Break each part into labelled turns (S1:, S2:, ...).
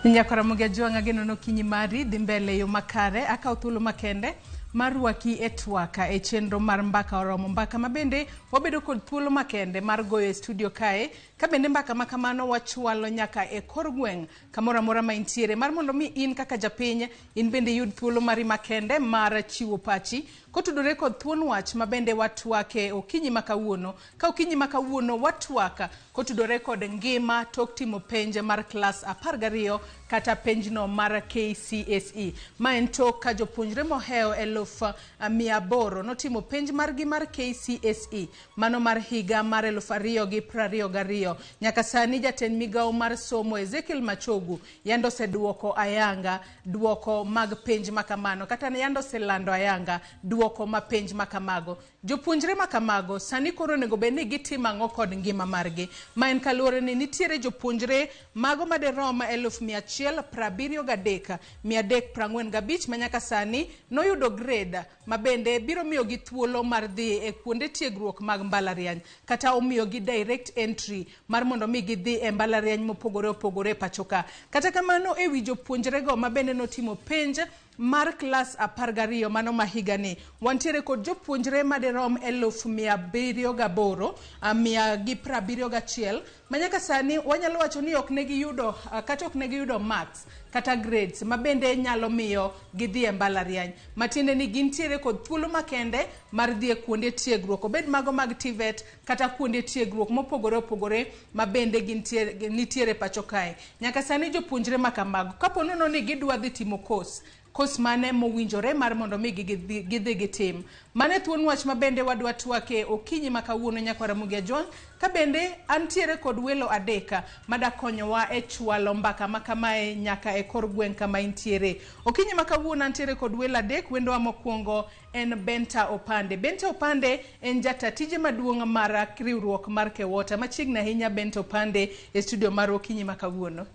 S1: Nyakora Ramogi Ajwang', ageno ni okinyi mari dhi mbele e yo makare. Akawo thuolo makende mar rwaki e twak e chenro mar Mbaka Oromo. Mbaka ma bende wabedo kod thuolo makende mar goyo e studio kae, ka bende mbaka ma kamano wachwalo nyaka e kor gweng' kamoro amora ma intiere, mar mondo mi in kaka japiny in bende iyud thuolo mari makende mar chiwo pachi kotudore kod thuon wach ma bende watwake okinyi ma kawuono. Ka okinyi ma kawuono watwak kotudore kod ngima tok timo penj mar klas 12 kata penjno mar KCSE. Ma en tok ka jopuonjre mohewo 800,000 notimo penj margi mar KCSE mano mar higa mar 2022. Nyaka sani jatend migawo mar somo Ezekiel Machogu yando oseduoko ayanga duoko mag penj makamano, kata yando oselando ayanga duoko ma penj makamago. Jopuonjre makamago sani koro onego bed ni gitimo ang'o kod ngima margi? Ma en kaluwore ni nitiere jopuonjre mago maderom 173,345 ma nyaka sani noyudo grade ma bende biro miyogi thuolo mar dhi e kuonde tiegruok mag mbalariany, kata omiyogi direct entry mar mondo mi gidhi e mbalariany mopogore opogore e pacho ka. Kata kamano, e wi jopuonjrego ma bende notimo penj mar klas 12 mano ma higani, wantiere kod jopuonjre maderom 708,171 ma nyaka sani wanyalo wacho ni ok ne giyudo kata ok ne giyudo marks kata grades ma bende nyalo miyo gidhi e mbalariany, matiende ni gintiere kod thuolo makende mar dhi e kuonde tiegruok, obed mago mag TVET kata kuonde tiegruok mopogore opogore ma bende gintiere nitiere pacho kae. Nyaka sani jopuonjre ma kamago kapo nono ni gidwa dhi timo course, course mane mowinjore mar mondo mi gidhi gitim? Mano e thuon wach ma bende wadwa twake okinyi ma kawuono, Nyakwar Ramogi Ajwang', ka bende antiere kod welo adek madakonyowa e chwalo mbaka ma kamae nyaka e kor gweng' kama intiere. Okinyi ma kawuono antiere kod welo adek. Wendowa mokwongo en Benta Opande. Benta Opande en jata tije maduong' mar riwruok mar Kewota. Machiegni ahinya, Benta Opande, e studio mar okinyi ma kawuono.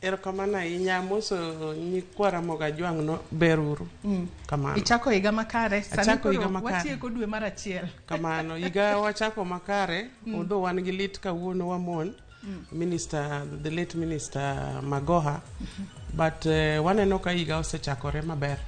S2: Erokamano ahinya, amoso nyikwa Ramogi Ajwang' no ber uru. Kamano.
S1: Ichako higa makare. Sani
S2: Achako higa
S1: koro
S2: makare.
S1: watieko dwe mar achiel.
S2: Kamano, higa wachako makare, although wan gi lit kawuono wamon. Minister, the late Minister Magoha, but waneno ka higa osechakore maber.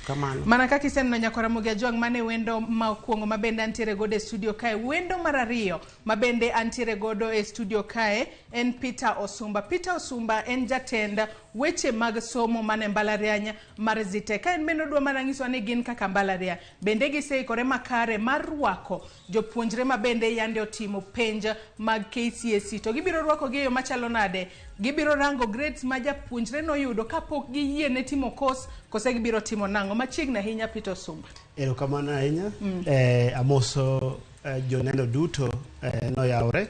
S2: Kamano.
S1: Mana kaka iseneno, Nyakwar Ramogi Ajwang', mane wendo ma okuongo ma bende antiere godo e studio kae. Wendo mar ariyo ma bende antiere godo e studio kae en Peter Osumba. Peter Osumba en jatend weche mag somo mane mbalariany mar Zetech. Ka en bende odwa mana nyisowa ni gin kaka mbalariany bende giseikore makare mar rwako jopuonjre ma bende yande otimo penj mag KCSE. To gibiro rwakogi e yo machalo nade? Gibiro rango grades ma japuonjre noyudo kapok giyiene timo course, kose gibiro timo nang'o? Machiegni ahinya, Peter Osumba.
S3: Erokamano ahinya. Amoso joneno duto noyawre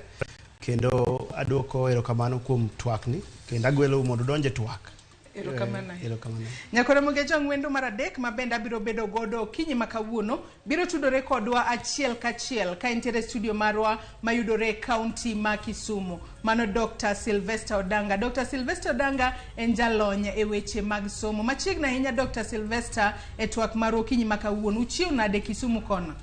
S3: kendo aduoko erokamano kuom twakni kendo agwelou mondo udonj e twak.
S1: Erokamano ahinya.
S3: Erokamano.
S1: Nyakwar Ramogi Ajwang', wendo mar adek ma bende abiro bedo godo okinyi ma kawuono biro tudore kodwa achiel kachiel ka entiere e studio marwa mayudore e kaunti ma Kisumu. Mano Dr. Sylvester Odanga. Dr. Sylvester Odanga en jalony e weche mag somo. Machiegni ahinya, Dr. Sylvester, e twak mar okinyi ma kawuono. Uchiew nade Kisumu kono?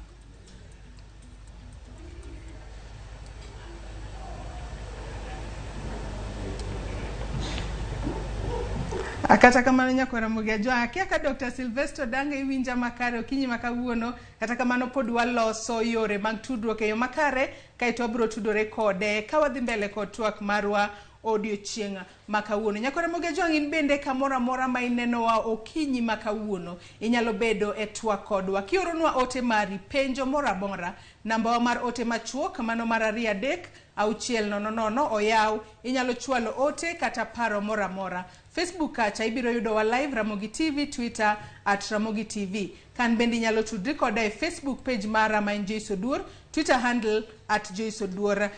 S1: Kata kamano, Nyakwar Ramogi Ajwang', akia ka Dr. Sylvester Odanga iwinja makare okinyi ma kawuono. Kata kamano pod waloso yore mag tudruok e yo makare, kaeto wabiro tudore kode ka wadhi mbele kod twak marwa odiochieng' ma kawuono. Nyakwar Ramogi Ajwang', in bende kamoro amora ma inenowa okinyi ma kawuono, inyalo bedo e twak kodwa. Kioronwa ote mari, penjo moro amora, nambawa mar ote machuok mano mar 23600 oyaw, inyalo chwalo ote kata paro moro amora. Facebook kacha ibiro yudowa live Ramogi TV, Twitter @RamogiTV. Kan bende inyalo tudri koda e Facebook page mara ma en Joyce Oduor, Twitter handle @JoyceOduor_.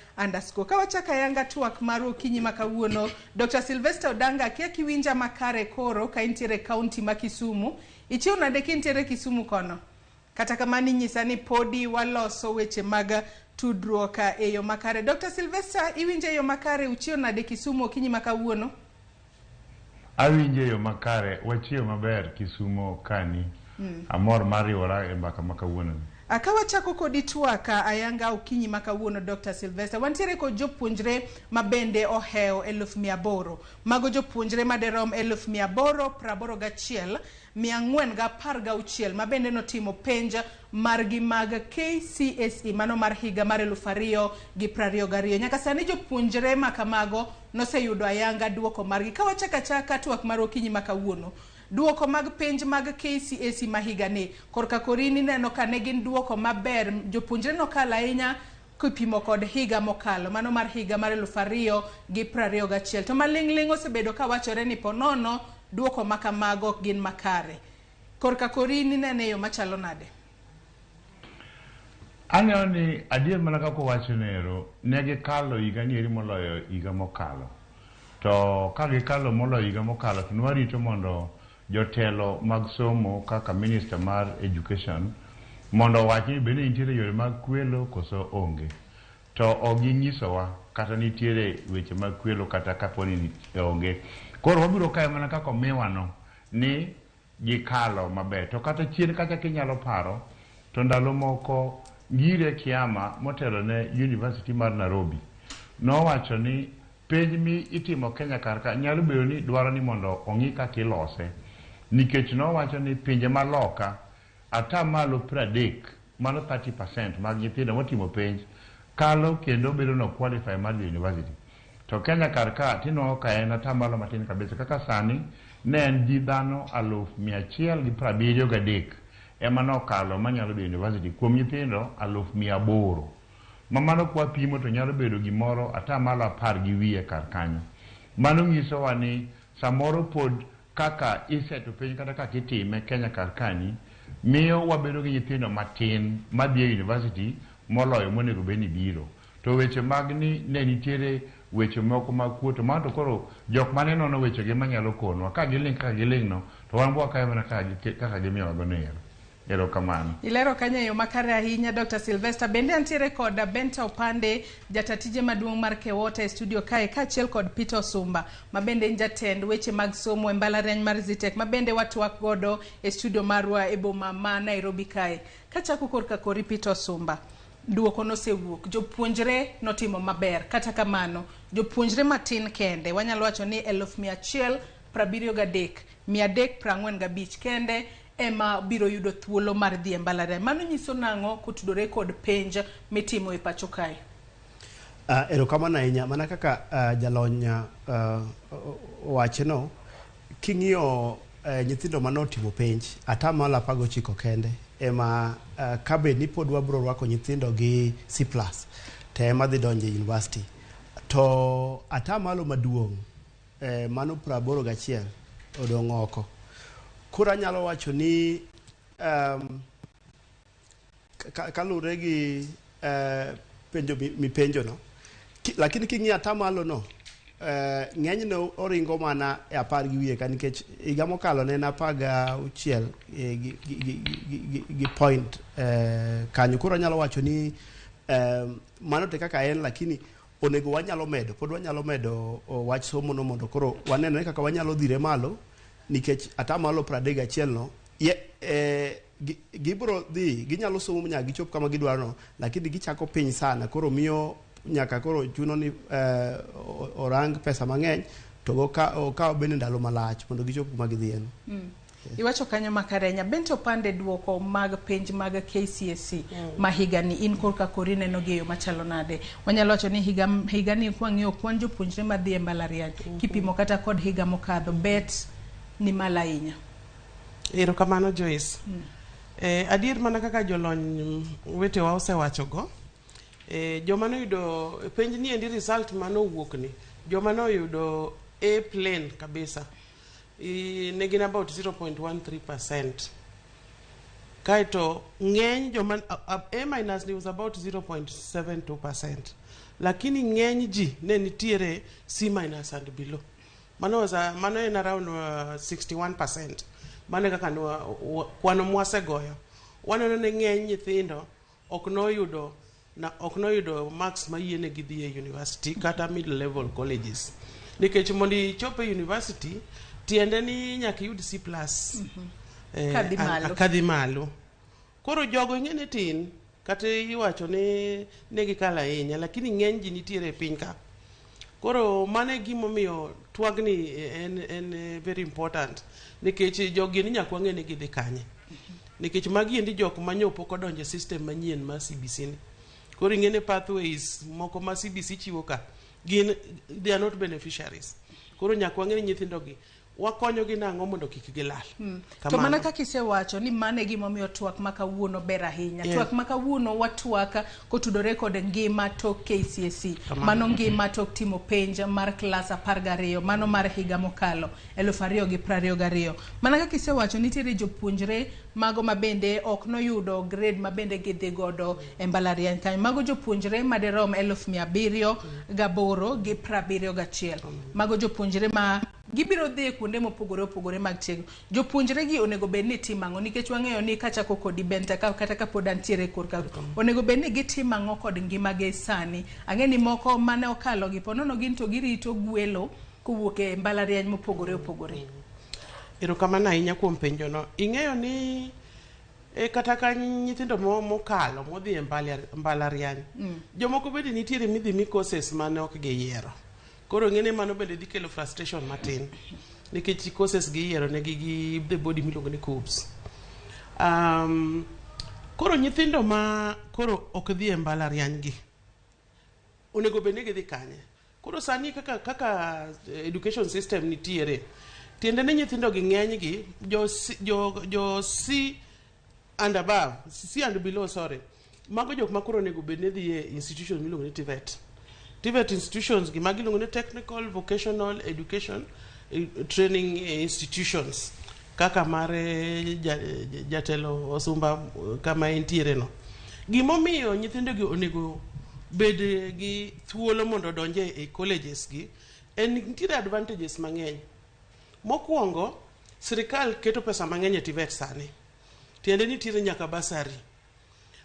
S1: Ka wachako ayanga twak mar okinyi ma kawuono, Dr. Sylvester Odanga, akia kiwinja makare koro ka intiere e kaunti ma Kisumu. Ichiew nade kintiere Kisumu kono? Kata kamano inyisa ni podi waloso weche mag tudruok e yo makare. Dr. Sylvester, iwinjo e yo makare? Uchiew nade Kisumu okinyi ma kawuono?
S4: Awinjo e yo makare, wachiew maber Kisumo kani. Amor mar riwora e mbaka ma kawuono ni.
S1: Ka wachako kodi twak ayanga okinyi ma kawuono Dr. Sylvester, wantiere kod jopuonjre ma bende ohewo 800,000. Mago jopuonjre maderom 881,416 ma bende notimo penj margi mag KCSE mano mar higa mar 2022. Nyaka sani jopuonjre ma kamago noseyudo ayanga duoko margi. Ka wachako achaka twak mar okinyi ma kawuono, duoko mag penj mag KCSE ma higani korka korini neno ka ne gin duoko maber, jopuonjre nokalo ahinya kipimo kod higa mokalo mano mar higa mar 2021. To maling'ling' osebedo ka wachore ni ponono duoko ma kamago ok gin makare. Korka korini nene yo machalo nade?
S4: Aneno ni adier mana kaka owacho ero, ne gikalo higa ni eri moloyo higa mokalo. To ka gikalo moloyo higa mokalo to nwarito mondo jotelo mag somo kaka minister mar education mondo owach ni bende nitiere yore mag kwelo koso onge. To ok ginyisowa kata nitiere weche mag kwelo kata kapo ni onge. Koro wabiro kawe mana kaka omiwano ni gikalo maber. To kata chien kacha kinyalo paro, to ndalo moko Ngire Kiama motelo ne University mar Nairobi nowacho ni penj mi itimo Kenya kar ka nyalo bedo ni dwaro ni mondo ong'i kaka ilose. Nikech nowacho ni pinje maloka 30%, mano 30% mag nyithindo motimo penj kalo kendo bedo no qualify mar dhi university. To Kenya kar ka tinwang'o ka en atamalo matin kabisa. Kaka sani ne en ji dhano 173,000 ema nokalo manyalo dhi university kuom nyithindo 800,000. Ma mano kwa pimo to nyalo bedo gimoro 10% gi wiye kar kanyo. Mano nyisowa ni samoro pod kaka iseto penj kata kaka itime Kenya kar kani miyo wabedo gi nyithindo matin madhi e university moloyo monego bed ni biro. To weche mag ni ne nitiere weche moko mag kuo to mano to koro jok mane nono wechegi manyalo konwa ka giling' kaka giling' no to wan bo wakawe mana kaka gimiyowago no ero. Erokamano.
S1: Ilero kanyo e yo makare ahinya Dr. Sylvester. Bende antiere kod Benta Opande, jata tije maduong' mar Kewota e studio kae, kaachiel kod Peter Osumba, ma bende en jatend weche mag somo e mbalariany mar Zetech, ma bende watwak godo e studio marwa e boma ma Nairobi kae. Kachako korka kori Peter Osumba, duoko nosewuok, jopuonjre notimo maber, kata kamano jopuonjre matin kende, wanyalo wacho ni 173,345 kende ema biro yudo thuolo mar dhi e mbalariany. Mano nyiso nang'o kotudore kod penj mitimo e pacho kae?
S3: Erokamano ahinya. Mana kaka jalony owacheno, king'iyo nyithindo manotimo penj, 19% kende ema kabed ni pod wabiro rwako nyithindo gi C+ to ema dhi donjo e university. To atamalo maduong' mano 81 odong' oko. Koro anyalo wacho ni kaluwore gi penjo mipenjo no, lakini king'iyo atamalo no, ng'enyne oringo mana e 10 gi wiye ka, nikech higa mokalo ne en 16 gi point kanyo. Koro anyalo wacho ni mano te kaka en, lakini onego wanyalo medo, pod wanyalo medo wach somo no mondo koro waneno kaka wanyalo dhire malo, nikech atamalo 31 no gibiro dhi, ginyalo somo nyaka gichop kama gidwaro no, lakini gichako piny sana. Koro miyo nyaka koro chuno ni orang pesa mang'eny to okaw bende ndalo malach mondo gichop kuma gidhiyeno.
S1: Iwacho kanyo makare ahinya. Bento Opande, duoko mag penj mag KCSE ma higani in korka kori neno gi e yo machalo nade? Wanyalo wacho ni higani kwang'iyo kwan jopuonjre madhi e mbalariany kipimo kata kod higa mokadho, bet ni malo ahinya.
S2: Erokamano Joyce. Adier mana kaka jolony wetewa osewachogo, joma noyudo penj ni endi result manowuok ni, joma noyudo A plain kabisa ne gin about 0.13%. Kaeto ng'eny joma A minus ni was about 0.72%. Lakini ng'eny ji ne nitiere C minus and below. Mano en around 61%. Mano e kaka kwano mwasegoyo. Waneno ni ng'eny nyithindo ok noyudo marks mayienegi dhi e university kata middle level colleges. Nikech mondo ichop e university, tiende ni nyaka iyud C plus.
S1: Kadhi malo.
S2: Kadhi malo. Koro jogo ing'e ni tin kata iwacho ni ne gikalo ahinya lakini ng'eny ji nitiere e piny ka. Koro mano e gimomiyo twagni en very important nikech jogi ni nyaka wang'e ni gidhi kanye. Nikech magi endi jok manyo pok odonjo e system manyien mar CBC ni. Koro ing'e ni pathways moko ma CBC chiwo ka gin they are not beneficiaries. Koro nyaka wang'e ni nyithindo gi wakonyogi nang'o mondo kik gilal.
S1: To mana kaka isewacho ni mano e gimomiyo twak ma kawuono ber ahinya.
S2: Yeah.
S1: Twak ma kawuono watwak kotudore kod ngima tok KCSE.
S2: Kamano.
S1: Mano ngima tok timo penj mar klas 12, mano mar higa mokalo 2022. Mana kaka isewacho nitiere jopuonjre mago ma bende ok noyudo grade ma bende gidhi godo e mbalariany kanyo. Mago jopuonjre madirom 708,71. Mago jopuonjre ma gibiro dhi e kuonde mopogore opogore mag tiego. Jopuonjre gi onego bed ni timo ang'o? Nikech wang'eyo ni kachako kodi Benta ka, kata kapod antiere korka, onego bed ni gitimo ang'o kod ngimagi sani? Ang'e ni moko mane okalo gi ponono gin to girito gwelo kowuok e mbalariany mopogore opogore.
S2: Erokamano ahinya kuom penjono. Ing'eyo ni kata ka nyithindo mokalo modhi e mbalariany, jomoko bende nitiere midhi mi courses mane ok giyiero. Koro ing'e ni mano bende dhi kelo frustration matin nikech courses giyiero negi gi the body miluongo ni KUCCPS. Koro nyithindo ma koro ok dhi e mbalariany gi onego bed ni gidhi kanye? Koro sani kaka education system nitiere, tiende ni nyithindo gi ng'eny gi jo C and above, C and below, sorry. Mago jok ma koro onego bed ni dhi e institution miluongo ni TVET. TVET institutions gi magi iluongo ni Technical Vocational Education Training Institutions kaka mar jatelo Osumba kama entiere no. Gimomiyo nyithindo gi onego bed gi thuolo mondo odonje e colleges gi en nitiere advantages mang'eny. Mokwongo, sirikal keto pesa mang'eny e TVET sani. Tiende ni nitiere nyaka bursary.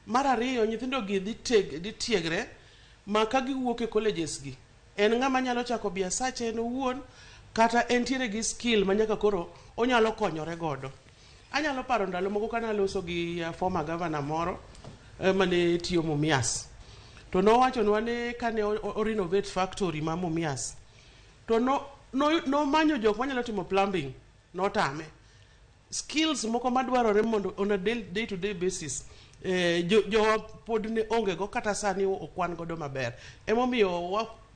S2: Mar ariyo, nyithindo gi dhi tiegre ma ka giwuok e colleges gi, en ng'ama nyalo chako biasache en owuon kata entiere gi skill ma nyaka koro onyalo konyore godo. Anyalo paro ndalo moko kane aloso gi former governor moro mane tiyo Mumias. To nowachonwa ni kane o renovate factory ma Mumias, to nomanyo jok manyalo timo plumbing, notame. Skills moko madwarore mondo on a day to day basis jowa pod ne onge go kata sani ok wan godo maber. Emomiyo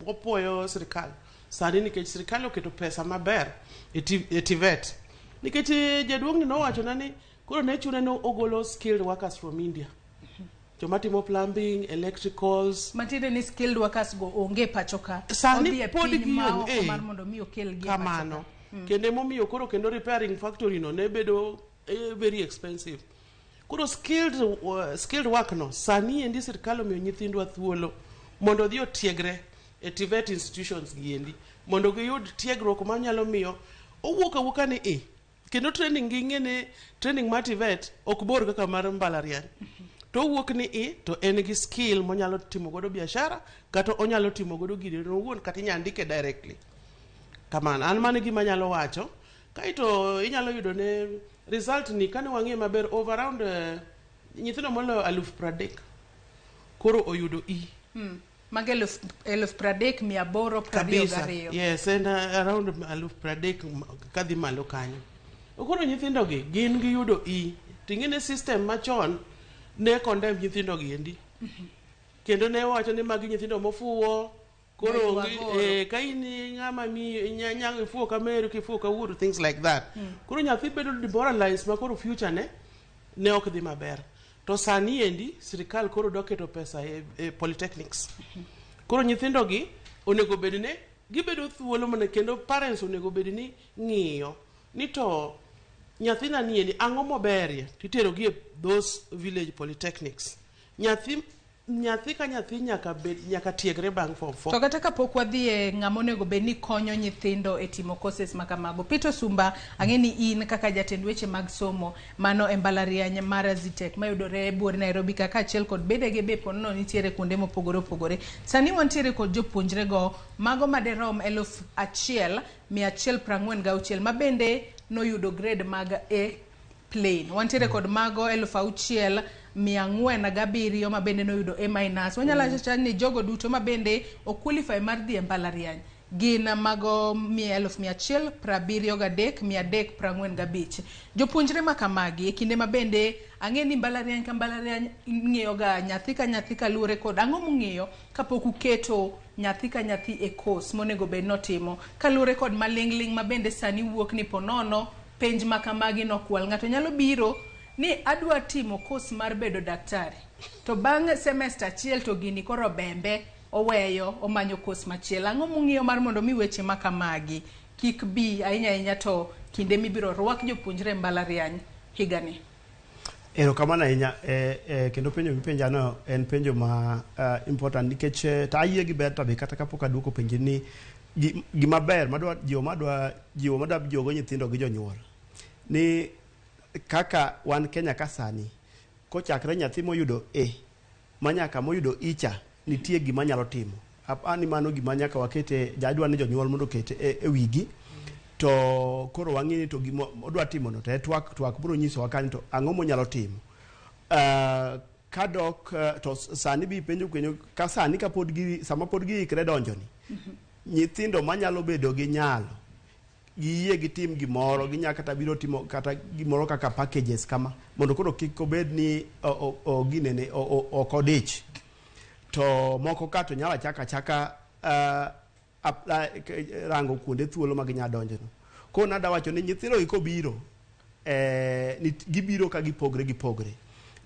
S2: wapuoyo sirikal sani nikech sirikal oketo pesa maber e TVET. Nikech jaduong'ni nowachona ni koro ne chune ni ogolo skilled workers from India. Joma timo plumbing, electricals.
S1: Matiende ni skilled workers go onge pacho ka.
S2: Sani
S1: Odhi e
S2: pod
S1: piny ma
S2: gionge.
S1: oko mar mondo mi okelgi e pacho ka.
S2: Kamano. Kendo emomiyo koro kendo repairing factory no ne bedo very expensive. Koro skilled work no sani endi sirikal omiyo nyithindwa thuolo mondo odhi otiegre e TVET institutions gi endi mondo giyud tiegruok manyalo miyo owuok awuoka ni i kendo training gi ing'e ni training mar TVET ok bor kaka mar mbalariany. To owuok ni i to en gi skill monyalo timo godo biashara kata onyalo timo godo gire owuon kata inyalo ndike directly. Kamano, an mano e gima anyalo wacho. Kaeto inyalo yudo ne result ni kane wang'iye maber over around nyithindo moloyo 30,000 koro oyudo E.
S1: Mago 30,822.
S2: Kabisa. Yes, en around 30,000 kadhi malo kanyo. Koro nyithindo gi gin giyudo E. Ting'e ni system machon ne condemn nyithindo gi endi. Kendo ne wacho ni magi nyithindo mofuwo. Koro ka in ng'ama miyo ifuwo ka meru kifuwo ka wuoru, things like that. Koro nyathi bedo demoralized ma koro future ne ok dhi maber. To sani endi sirikal koro dwa keto pesa e polytechnics. Koro nyithindo gi onego bed ni gibedo thuolo mana kendo parents onego bed ni ng'iyo ni to nyathina ni endi ang'o moberie titero gi e those village polytechnics. Nyathi ka nyathi nyaka tiegre bang' form 4.
S1: To kata kapok wadhi e ng'ama onego bed ni konyo nyithindo e timo courses ma kamago, Peter Sumba, ang'e ni in kaka jatend weche mag somo mano e mbalariany mar Zetech mayudore e buore Nairobi ka kaachiel kod bedege be ponono nitiere kuonde mopogore opogore. Sani wantiere kod jopuonjre go mago maderom 1,146 ma bende noyudo grade mag A Plain. Wantiere kod mago 6407 ma bende noyudo A minus. Wanyalo wacho ni jogo duto ma bende oqualify mar dhi e mbalariany gin mago 173345. Jopuonjre ma kamagi e kinde ma bende ang'e ni mbalariany ka mbalariany ng'iyo ga nyathi ka nyathi kaluwore kod ang'o mung'iyo kapok uketo nyathi ka nyathi e course monego bed notimo kaluwore kod maling'ling' ma bende sani wuok ni ponono penj ma kamagi nokwal. Ng'ato nyalo biro ni adwa timo course mar bedo daktari to bang' semester achiel to gini koro bembe oweyo omanyo course machielo. Ang'o mung'iyo mar mondo mi weche ma kamagi kik bi ahinya ahinya to kinde mibiro rwak jopuonjre e mbalariany higani?
S3: Erokamano ahinya kendo penjo mipenjano en penjo ma important nikech to ayie gi ber tabe kata kapok aduoko penji ni gima ber madwa jiwo madwa jiwo madwa jiwogo nyithindo gi jonyuol ni kaka wan Kenya ka sani kochakre nyathi moyudo A manyaka moyudo E cha nitie gima nyalo timo. Apani mano gima nyaka wakete jadwa ni jonyuol mondo okete e wigi to koro wang'e ni to gima odwa timo no to e twak twak biro nyisowa kanyo to ang'o monyalo timo. Kadok to sani bi penjo kwenyo ka sani kapod gi sama pod giikre donjo ni nyithindo manyalo bedo gi nyalo giyie gitim gimoro ginya kata biro timo kata gimoro kaka packages kama mondo koro kik obed ni ginene ok odich to moko ka to nyalo achaka achaka apply rango kuonde thuolo ma ginya donjo no. Koro nada wacho ni nyithindo gi kobiro gibiro ka gipogre gipogre.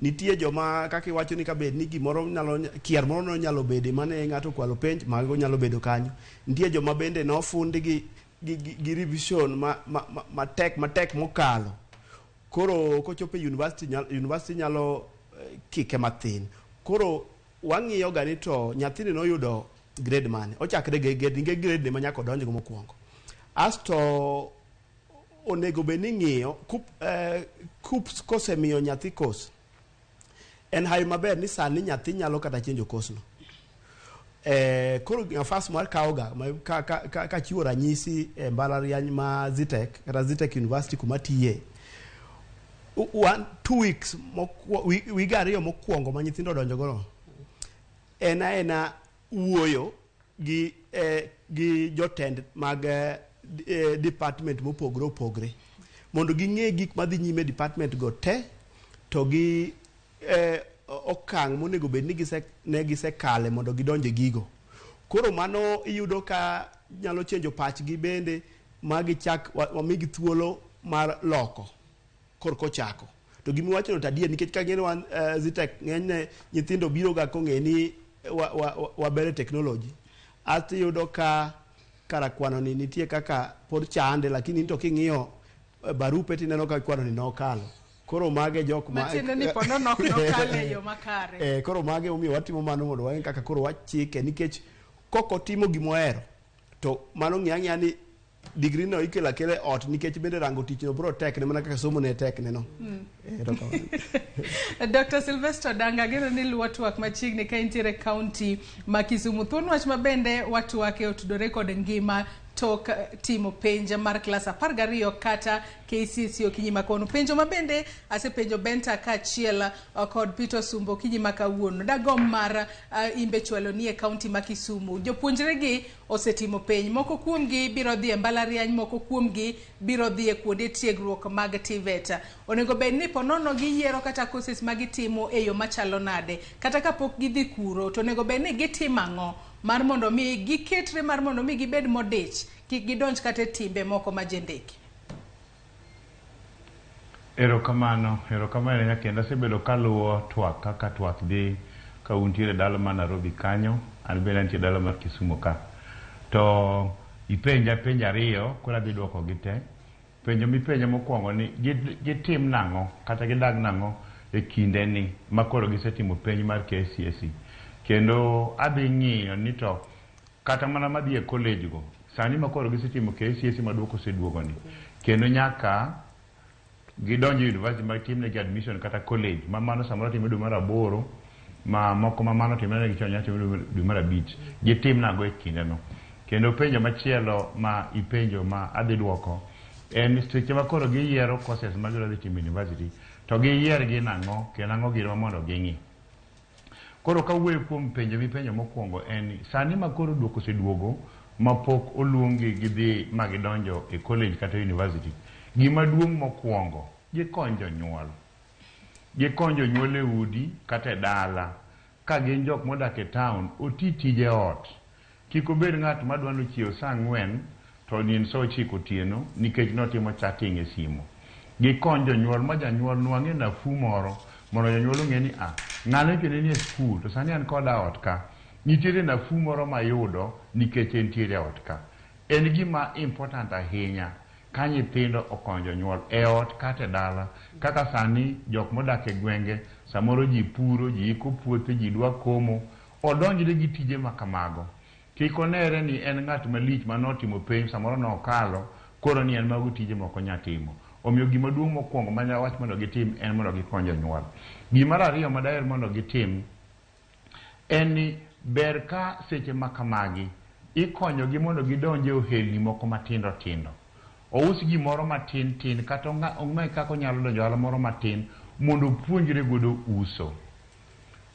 S3: Nitie joma kaka iwacho ni kabed ni gimoro nyalo kier moro no nyalo bede mane ng'ato okwalo penj mago nyalo bedo kanyo. Nitie joma bende nofundi gi revision ma matek matek mokalo. Koro kochopo e university university nyalo kike mathin. Koro wang'iyo ga ni to nyathini noyudo grade mane ochakre gi grade nikech grade ne ma nyaka odonjgo mokwongo. Asto onego bed ni ing'iyo KUCCPS kosemiyo nyathi course en hawi maber ni sani nyathi nyalo kata chenjo course no. Koro nafas mar kawo ga kachiwo ranyisi e mbalariany ma Zetech kata Zetech University kuma tiye 1 2 weeks wige 2 mokwongo ma nyithindo odonjo go no en aena wuoyo gi jotend mag department mopogore opogore mondo ging'e gik madhi nyime e department go te to gi okang' monego bed ni ne gisekale mondo gidonje gigo. Koro mano iyudo ka nyalo chenjo pachgi bende ma gichak wamigi thuolo mar loko korka ochako. To gimiwachono to adier nikech kang'e ni wan Zetech ng'enyne nyithindo biro ga kong'e ni waber e technology. Asto iyudo ka kara kwano ni nitie kaka pod chande lakini in to king'iyo barupe tineno ka kwano ni nokalo. Koro mage jok ma
S1: Matiende ni ponono ok nokalo e yo makare.
S3: Koro mage omiyo watimo mano mondo wang'e kaka koro wachike nikech kok otimo gimohero to mano ng'i ang'iya ni degree no ikelo akela e ot nikech bende rango tich no biro tekne mana kaka somo ne tekne no. Erokamano.
S1: Dr. Sylvester Odanga, ageno ni luwo twak machiegni ka intiere kaunti ma Kisumu. Thuon wach ma bende watwake otudore kod ngima tok timo penj mar klas 12 kata KCSE okinyi ma kawuono. Penjo ma bende asepenjo Benta kaachiel kod Peter Osumbo okinyi ma kawuono. Dagomb mar imbe chwalo ni e kaunti ma Kisumu. Jopuonjre gi osetimo penj. Moko kuomgi biro dhi e mbalariany, moko kuomgi biro dhi e kuonde tiegruok mag TVET. Onego bed ni ponono giyiero kata courses ma gitimo e yo machalo nade. Kata kapok gidhi kuro, to onego bed ni gitimo ang'o mar mondo mi giketre mar mondo mi gibed modich, kik gidonj kata e timbe moko ma jendeke.
S4: Erokamano, erokamano ahinya kendo asebedo kaluwo twak kaka twak dhi ka untiere dala mar Nairobi kanyo, an bende antie dala mar Kisumu ka. To ipenja penjo ariyo, koro adhi duoko gi te. Penjo mipenja mokwongo ni gitim nang'o kata gidag nang'o e kinde ni ma koro gisetimo penj mar KCSE. Kendo adhi ng'iyo ni to kata mana madhi e college go, sani ma koro gisetimo KCSE ma duoko oseduogo ni, kendo nyaka gidonjo e university ma timnegi admission kata college ma mano samoro timre dwe mar aboro ma moko ma mano timre negi chon nyalo timre dwe mar abich gitim nang'o e kindeno kendo penjo machielo ma ipenjo ma adhi duoko En seche ma koro giyiero courses ma gidwa dhi timo e university, to giyier gi nang'o kendo ang'o gino ma mondo ging'i. Koro kawuoyo kuom penjo mipenjo mokwongo en ni sani ma koro duoko oseduogo mapok oluongi gidhi ma gidonjo e college kata university, gima duong' mokwongo gikony jonyuol. Gikony jonyuol e udi kata e dala. Ka gin jok modak e town, oti tije ot. Kik obed ng'at madwa ni ochiew saa 4 to nind saa 9 otieno nikech notimo chatting e simu. Gikony jonyuol ma janyuol nwang'e nafuu moro mondo jonyuol ong'e ni ah, ng'ane to ne nie skul to sani an koda ot ka. Nitiere nafuu moro mayudo nikech entiere e ot ka. En gima important ahinya ka nyithindo okonyo jonyuol e ot kata e dala. Kaka sani jok modak e gwenge, samoro ji puro, ji iko puothe, ji dwa komo, odonjre gi tije ma kamago. Kik onere ni en ng'at malich manotimo penj, samoro nokalo, koro ni en mago tije mok onya timo. Omiyo gima duong' mokwongo ma wach mondo gitim en mondo gikony jonyuol. Gimar ariyo ma daher mondo gitim en ni ber ka seche ma kamagi ikonyogi mondo gidonj e ohelni moko matindo tindo. Ous gimoro matin tin kata ong'e kaka onyalo donjo ohala moro matin mondo opuonjre godo uso.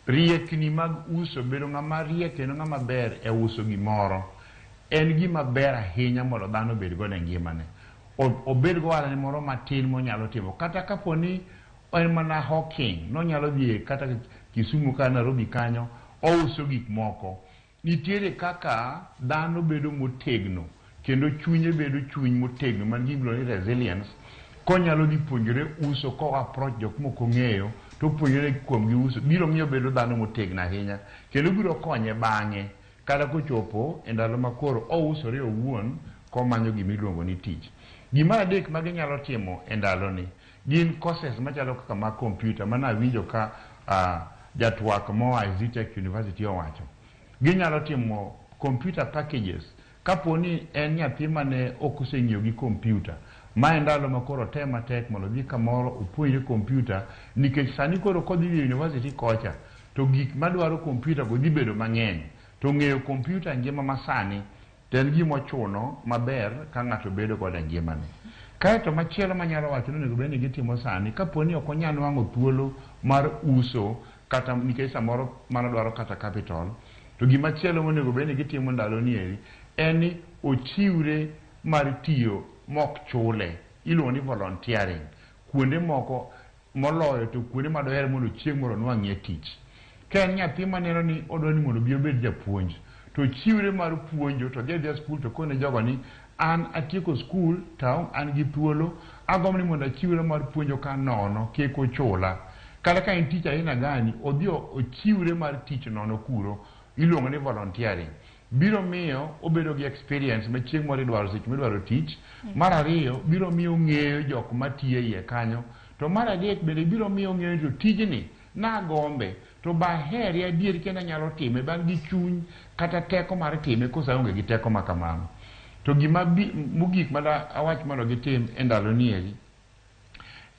S4: Riekni mag uso, bedo ng'ama riek kendo ng'ama ber e uso gimoro en gima ber ahinya mondo dhano obed godo e ngimane. Obed go ohala ne moro matin monyalo timo kata kapo ni en mana hawking, nonyalo dhi kata Kisumu kata Nairobi kanyo ouso gik moko. Nitiere kaka dhano bedo motegno kendo chunye bedo chuny motegno man gi gimiluongo ni resilience konyalo dhi puonjore uso ko approach jok mok ong'eyo to opuonjore kuom gi uso biro miyo obedo dhano motegno ahinya kendo biro konye bang'e kata kochopo e ndalo ma koro ousore owuon komanyo gimiluongo ni tich. Gimar adek ma ginyalo timo e ndaloni gin courses machalo kaka mag computer mane awinjo ka jatwak moa e Zetech University owacho. Ginyalo timo computer packages kapo ni en nyathi mane ok oseng'iyo gi computer. Ma en ndalo ma koro otem matek mondo odhi kamoro opuonjre computer nikech sani koro kodhi e university kocha to gik madwaro computer go dhi bedo mang'eny. To ng'eyo computer e ngima masani to en gima ochuno maber ka ng'ato bedo godo e ngimane. Kaeto machielo manyalo wacho ni onego bed ni gitimo sani, kapo ni ok onyal nwang'o thuolo mar uso kata nikech samoro mano dwaro kata capital, to gima chielo monego bed ni gitimo ndalo ni eri en ni ochiwre mar tiyo mok chule, iluongo ni volunteering. Kuonde moko moloyo to kuonde ma doher mondo chieng' moro onwang'ie tich. Ka en nyathi maneno ni odwa ni mondo obi obed japuonj, to ochiwre mar puonjo to odhi adhiya skul to kone jogo ni an atieko skul to an gi thuolo, agombo ni mondo achiwre mar puonjo ka nono, kik uchula. Kata ka en tich aina gani, odhi ochiwre mar tich nono kuro, iluongo ni volunteering. Biro miyo obedo gi experience ma chieng' moro idwaro seche midwaro tich. Mar ariyo, biro miyo ong'eyo jok matiyo e iye kanyo. To mar adek bende biro miyo ong'eyo ni to tijni nagombe to be ahere adier kendo anyalo time be an gi chuny kata teko mar time koso aonge gi teko ma kamano. To gima mogik ma awach mondo gitim e ndalo ni eri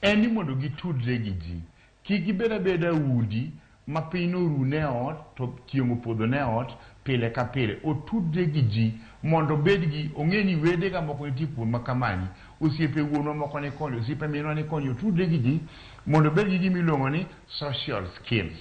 S4: en ni mondo gitudre gi ji. Kik gibed abeda udi ma piny norune e ot to chieng' opodho ne ot pile ka pile. Otudre gi ji mondo obed gi ong'e ni wedega moko nitie kuom ma kamani, osiepe wuonwa moko ni koni, osiepe minwa ni koni. Otudre gi ji mondo obed gi gima iluongo ni social skills.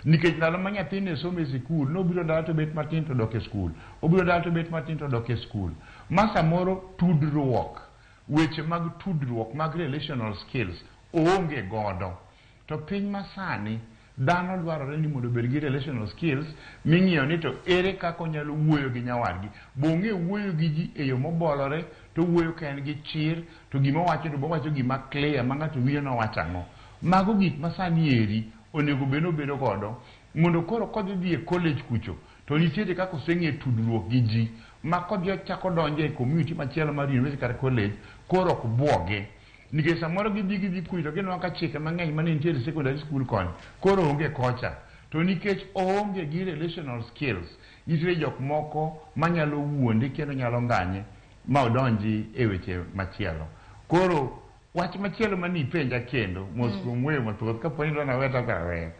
S4: Nikech ndalo ma nyathi ne somo e sikul, nobiro dala to bet matin to dok e skul. Obiro dala to bet matin to dok e skul. Ma samoro tudruok, weche mag tudruok mag relational skills oonge godo. To piny masani, dhano dwarore ni mondo obed gi relational skills ming'iyo ni to ere kaka onyalo wuoyo gi nyawadgi. Bo ong'e wuoyo gi ji e yo mobolore, to owuoyo ka en gi chir, to gima owacho to be owacho gima clear ma ng'ato winjo ni owacho ang'o. Mago gik ma sani eri onego bed ni obedo godo mondo koro kodhi dhi e college kucho to nitiere kaka oseng'e tudruok gi ji ma kodhi ochako donjo e community machielo mar university kata college koro ok buogi. Nikech samoro gidhi kucho to ginwang'o ka chike mang'eny mane nitiere e secondary school koni koro onge kocha. To nikech oonge gi relational skills, nitiere jok moko manyalo wuonde kendo nyalo nganye ma odonji e weche machielo. Koro wach machielo mane ipenja kendo, mos kuom wuoyo mathoth, kapo ni idwa nawe to aweya.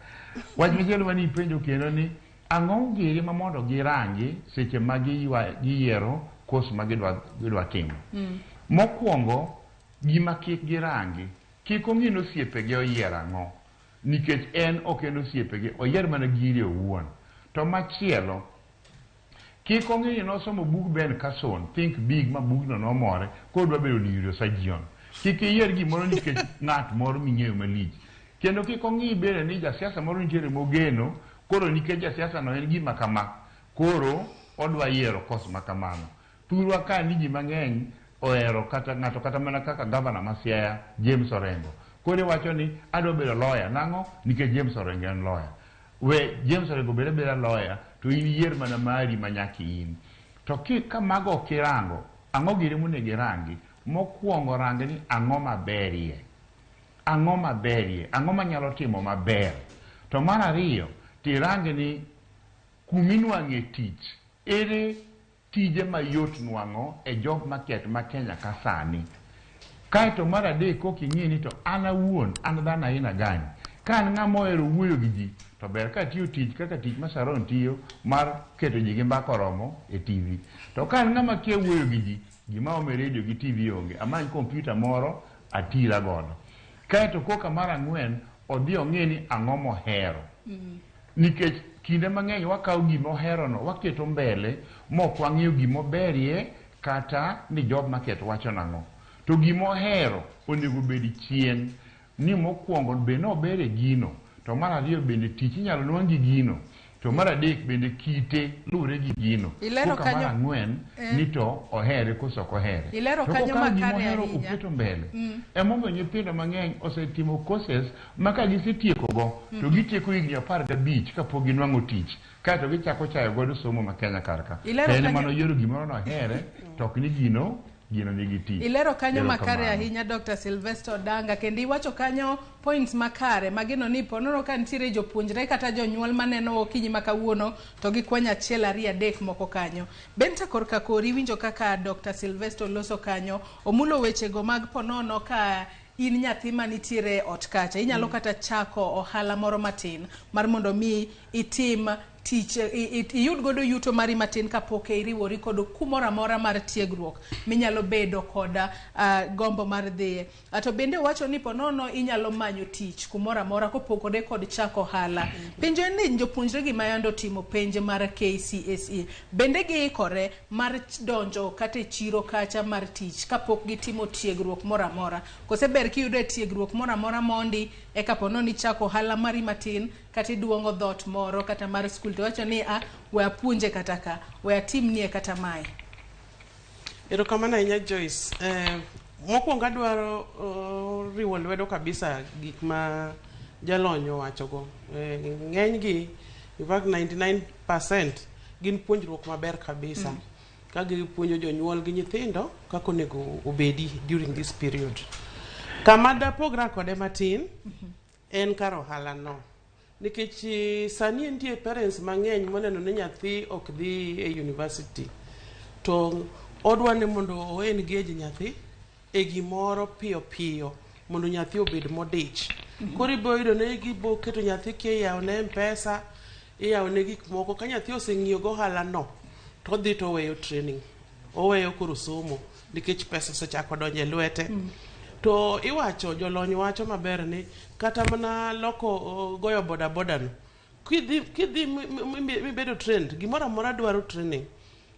S4: Wach machielo mane ipenjo kendo ni ang'o giri ma mondo girangi seche ma giyiero course ma gidwa timo. Mokwongo, Gima kik girangi, kik ong'i ni osiepege oyiero ang'o, nikech en ok en osiepege, oyier mana gire owuon. To machielo, kik ong'i ni nosomo bug Ben Carson, Think Big, ma bugno nomore, koro odwa bedo neurosurgeon. Kik iyier gimoro nikech ng'at moro ming'eyo malich. Kendo kik ong'i bende ni jasiasa moro nitiere mogeno, koro nikech jasiasa no en gima kama, koro odwa yiero course ma kamano. Thurwa ka ni ji mang'eny ohero kata ng'ato kata mana kaka gavana ma Siaya James Orengo. Koro iwacho ni adwa bedo lawyer, nang'o? Nikech James Orengo en lawyer. We James Orengo bed abeda lawyer to in yier mana mari ma nyaka in. To ki ka mago ok irango, ang'o giri monego irangi? Mokwongo rang ni ang'o maberie. Ang'o maberie? Ang'o manyalo timo maber? To mar ariyo, tirang ni kuminwang'e tich, ere tije mayot nwang'o e job market ma Kenya ka sani. Kaeto mar adek kok ing'i ni to an awuon, an dhano aina gani. Ka an ng'ama ohero wuoyo gi ji, to ber ka atiyo tich kaka tich ma Sharon tiyo mar keto ji gi mbaka oromo e TV. To ka an ng'ama kia wuoyo gi ji, gima ome radio gi TV onge, amany kompyuta moro atira godo. Kaeto koka mar ang'wen, odhi ong'i ni ang'o mohero. Nikech kinde mang'eny wakawo gima oherono waketo mbele mok wang'iyo gima oberie kata ni job market wacho nang'o. To gima ohero onego bed chien ni mokwongo be nober e gino, to mar ariyo bende tich inyalo nwang' gi gino, to mar adek bende kite luwre gi gino.
S1: Ilero
S4: Koka mar
S1: kanyo-
S4: ang'wen ni to ohere koso ok ohere.
S1: Ilero
S4: To
S1: kanyo
S4: kokawo gima
S1: makare
S4: ohero
S1: ahinya.
S4: oketo mbele. Emomiyo nyithindo mang'eny osetimo courses ma ka gisetieko go to gitieko higni 15 kapok ginwang'o tich kaeto gichako chayo godo somo ma Kenya kar ka.
S1: Ilero
S4: To en
S1: kanyo-
S4: ema noyiero gimoro nohere to ok ni gino gino nigi tich.
S1: Ilero kanyo makare
S4: Erokamano.
S1: ahinya Dr. Sylvester Odanga kendo iwacho kanyo points makare mageno ni ponono ka nitiere jopuonjre kata jonyuol maneno okinyi ma kawuono to gikwanyo achiel ariyo adek moko kanyo. Benta korka kori winjo kaka Dr. Sylvester oloso kanyo omulo wechego mag ponono ka in nyathi manitiere e ot kacha inyalo kata chako ohala moro matin mar mondo mi itim tich iyud godo yuto mari matin kapok iriwori kod kumoro amora mar tiegruok minyalo bedo kod gombo mar dhiye. To bende owacho ni ponono inyalo manyo tich kumoro amora kopogore kod chako ohala. Penjo en ni jopuonjre gi mayande otimo penj mar KCSE bende giikore mar donjo kata e chiro kacha mar tich kapok gitimo tiegruok moro amora kose ber kiyudo e tiegruok moro amora mondi eka ponono ichako ohala mari matin kata iduong'o dhoot moro kata mar skul to wacho ni a we apuonje kata ka we atimnie kata mae.
S2: Erokamano ahinya Joyce. Mokwongo adwaro riwo lwedo kabisa gik ma jalony owachogo. Ng'enygi, in fact 99% gin puonjruok maber kabisa. Ka gipuonjo jonyuol gi nyithindo kaka onego obedi during this period. Kama dapogra kode matin en kar ohala no. Nikech sani nitie parents mang'eny moneno ni nyathi ok dhi e university to odwa ni mondo o engage nyathi e gimoro piyo piyo mondo nyathi obed modich. Koro ibo yudo ni gibo keto nyathi kia iyawo ne M-Pesa, iyawo ne gik moko. Ka nyathi oseng'iyo go ohala no, to odhi to oweyo training. Oweyo koro somo nikech pesa osechako donjo e lwete. To iwacho, jolony wacho maber ni kata mana loko goyo boda boda no, kidhi mibedo trained, gimoro amora dwaro training.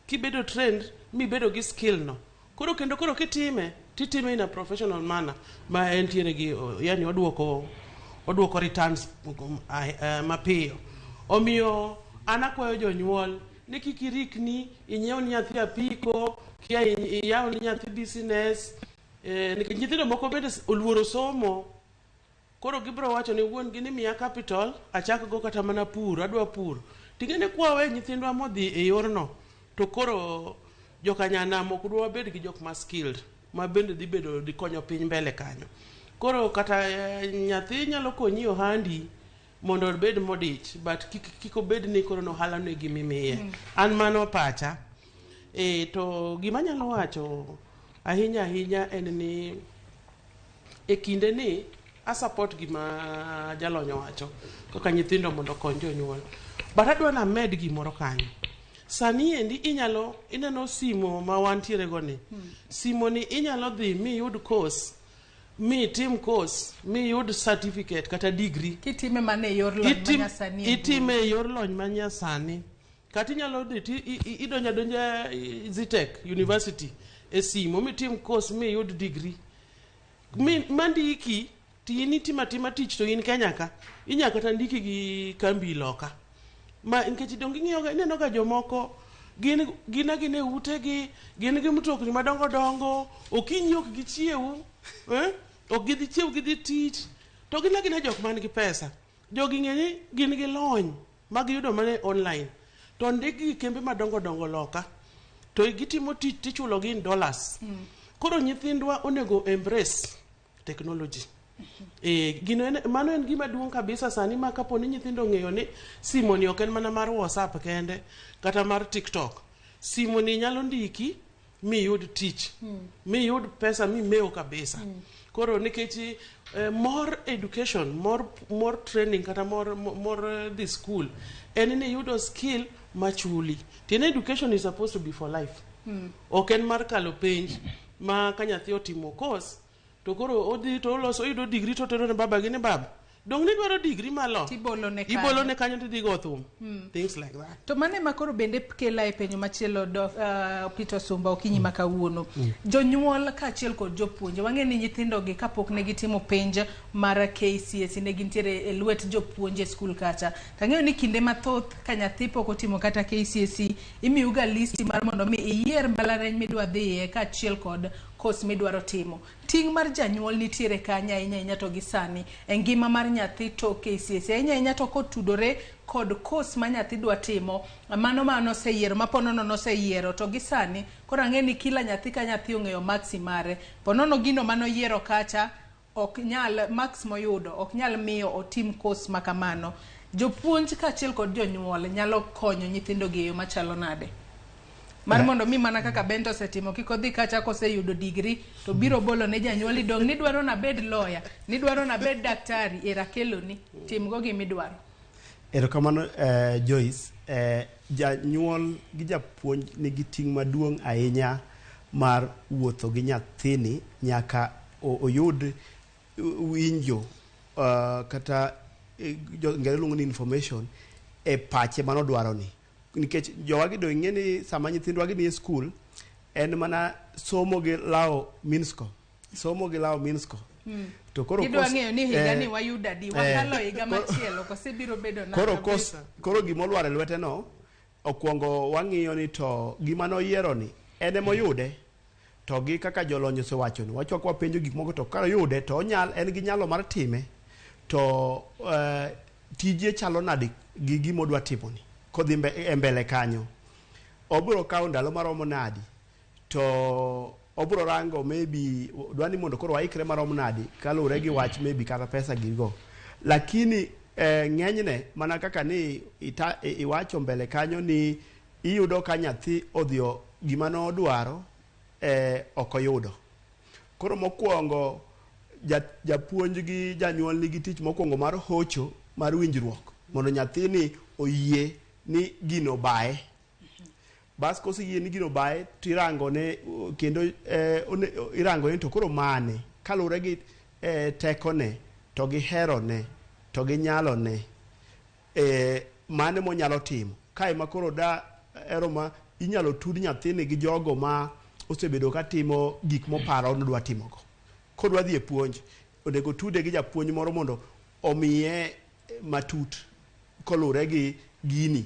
S2: Kibedo trained mibedo gi skill no, koro kendo koro kitime, titime in a professional manner ma entiere gi, yani oduoko returns mapiyo. Omiyo an akwayo jonyuol ni kik irikni inyiew ni nyathi apiko, kia iyaw ni nyathi business, nikech nyithindo moko bende oluoro somo. Koro gibiro wacho ni wuon gi ni miya capital achak go kata mana pur, adwa pur. Ting'e ni kwawe nyithindwa modhi e yorno, to koro jokanyanam ok dwa bed gi jok ma skilled ma bende dhi bedo dhi konyo piny mbele kanyo. Koro kata nyathi nyalo konyi ohandi mondo obed modich, but kik obed ni koro ohala no e gima imiye. An mano pacha. To gima anyalo wacho ahinya ahinya en ni e kinde ni a support gima jalony owacho kaka nyithindo mondo okony jonyuol. But adwa ni amed gimoro kanyo. Sani endi inyalo ineno simo ma wantiere go ni. Simo ni inyalo dhi miyud course, mitim course, miyud certificate kata degree.
S1: Kitime mana e yor lony manyasani e mbui.
S2: Itime e yor lony manyasani. Kata inyalo dhi ti idonjo adonja Zetech University e simo mitim course miyud degree. Mi, mandiki to in itimo atima tich to in Kenya ka inya kata ndiki gi kambi loka ma nikech donge ing'iyo ga ineno ga jomoko gin gin agina e utegi gin gi mtokni madongo dongo okinyi ok gichiew, eh? Ok gidhi chiew gidhi tich to gin agina jok man gi pesa. Jogi ng'e ni gin gi lony ma giyudo mana e online to ndikgi gi kembe madongo dongo loka to gitimo tich tichulogi in dollars. Koro nyithindwa onego embrace technology. Gino en, mano en gima duong' kabisa sani ma kapo ni nyithindo ong'eyo ni simo ni ok en mana mar WhatsApp kende kata mar TikTok. Simo ni nyalo ndiki miyud tich, miyud pesa mimew kabisa. Koro nikech more education, more training kata more dhi school en ni iyudo skill machuli. Tiende education is supposed to be for life. Ok en mar kalo penj ma ka nyathi otimo course to koro odhi to oloso oyudo degree to otero ne baba gi ni baba dong nidwaro degree malo
S1: Tibolone kanyo.
S2: Ibolone kanyo tidhi go thum, things like that.
S1: To mano ema koro bende kela e penjo machielo do, Peter Sumba okinyi ma kawuono. Jonyuol kaachiel kod jopuonje, wang'e ni nyithindo gi kapok ne gitimo penj mar KCSE ne gintiere e lwet jopuonje e skul kacha. Tang'eyo ni kinde mathoth ka nyathi pok otimo kata KCSE, imiyo ga listi mar mondo mi iyier mbalariany midwa dhiye kaachiel kod course midwaro timo. Ting' mar janyuol nitiere kanye ahinya ahinya to gi sani e ngima mar nyathi tok KCSE ahinya ahinya to kotudore kod course ma nyathi dwa timo mano ma noseyiero ma ponono noseyiero to gi sani koro ang'e ni kila nyathi ka nyathi ong'eyo maksi mare ponono gino manoyiero kacha ok nyal marks moyudo ok nyal miyo otim course ma kamano. Jopuonj kaachiel kod jonyuol nyalo konyo nyithindo gi e yo machalo nade mar mondo mi mana kaka Bento osetimo kik odhi kacha koseyudo degree to biro bolo ne janyuol ni dong nidwaro nabed lawyer, nidwaro nabed daktari, era keloni timgo gimidwaro.
S3: Erokamano, Joyce. Janyuol gi japuonj nigi ting' maduong' ahinya mar wuotho gi nyathini nyaka oyud winjo kata jo ngere luongo ni information e pache manodwaro ni. Nikech jowagi do ing'e ni sama nyithindwa gi nie skul en mana somo gi lawo minsko. Somo gi lawo minsko. To koro
S1: Gidwa ng'eyo ni higa ni wayudo adi, wakalo higa machielo kose biro bedo nade?
S3: Koro kos, koro gimolwar e lwete no okwongo wang'iyo ni to gima noyiero ni en emoyude to gi kaka jolony osewacho ni wachako wapenjo gik moko to ka oyude to onyal en gi nyalo mar time to tije chalo nade gi gima odwa timo ni kodhi e mbele kanyo obiro kawo ndalo maromo nadi to obiro rango maybe dwa ni mondo koro waikre marom nadi kaluwore gi wach maybe kata pesa gigo lakini ng'enyne mana kaka ni iwacho mbele kanyo ni iyudo ka nyathi odhi gima nodwaro ok oyudo. Koro mokwongo japuonj gi janyuol nigi tich mokwongo mar hocho mar winjruok mondo nyathini oyie ni gino bae. Bas koseyie ni gino bae tirango ne kendo irango ni to koro mane kaluwore gi tekone to gi herone to gi nyalone mane monyalo timo. Kae ma koro da ero ma inyalo tud nyathini gi jogo ma osebedo ka timo gik moparo ni odwa timogo. Kodwa dhi e puonj, onego tude gi japuonj moro mondo omiye matut koluwore gi gini.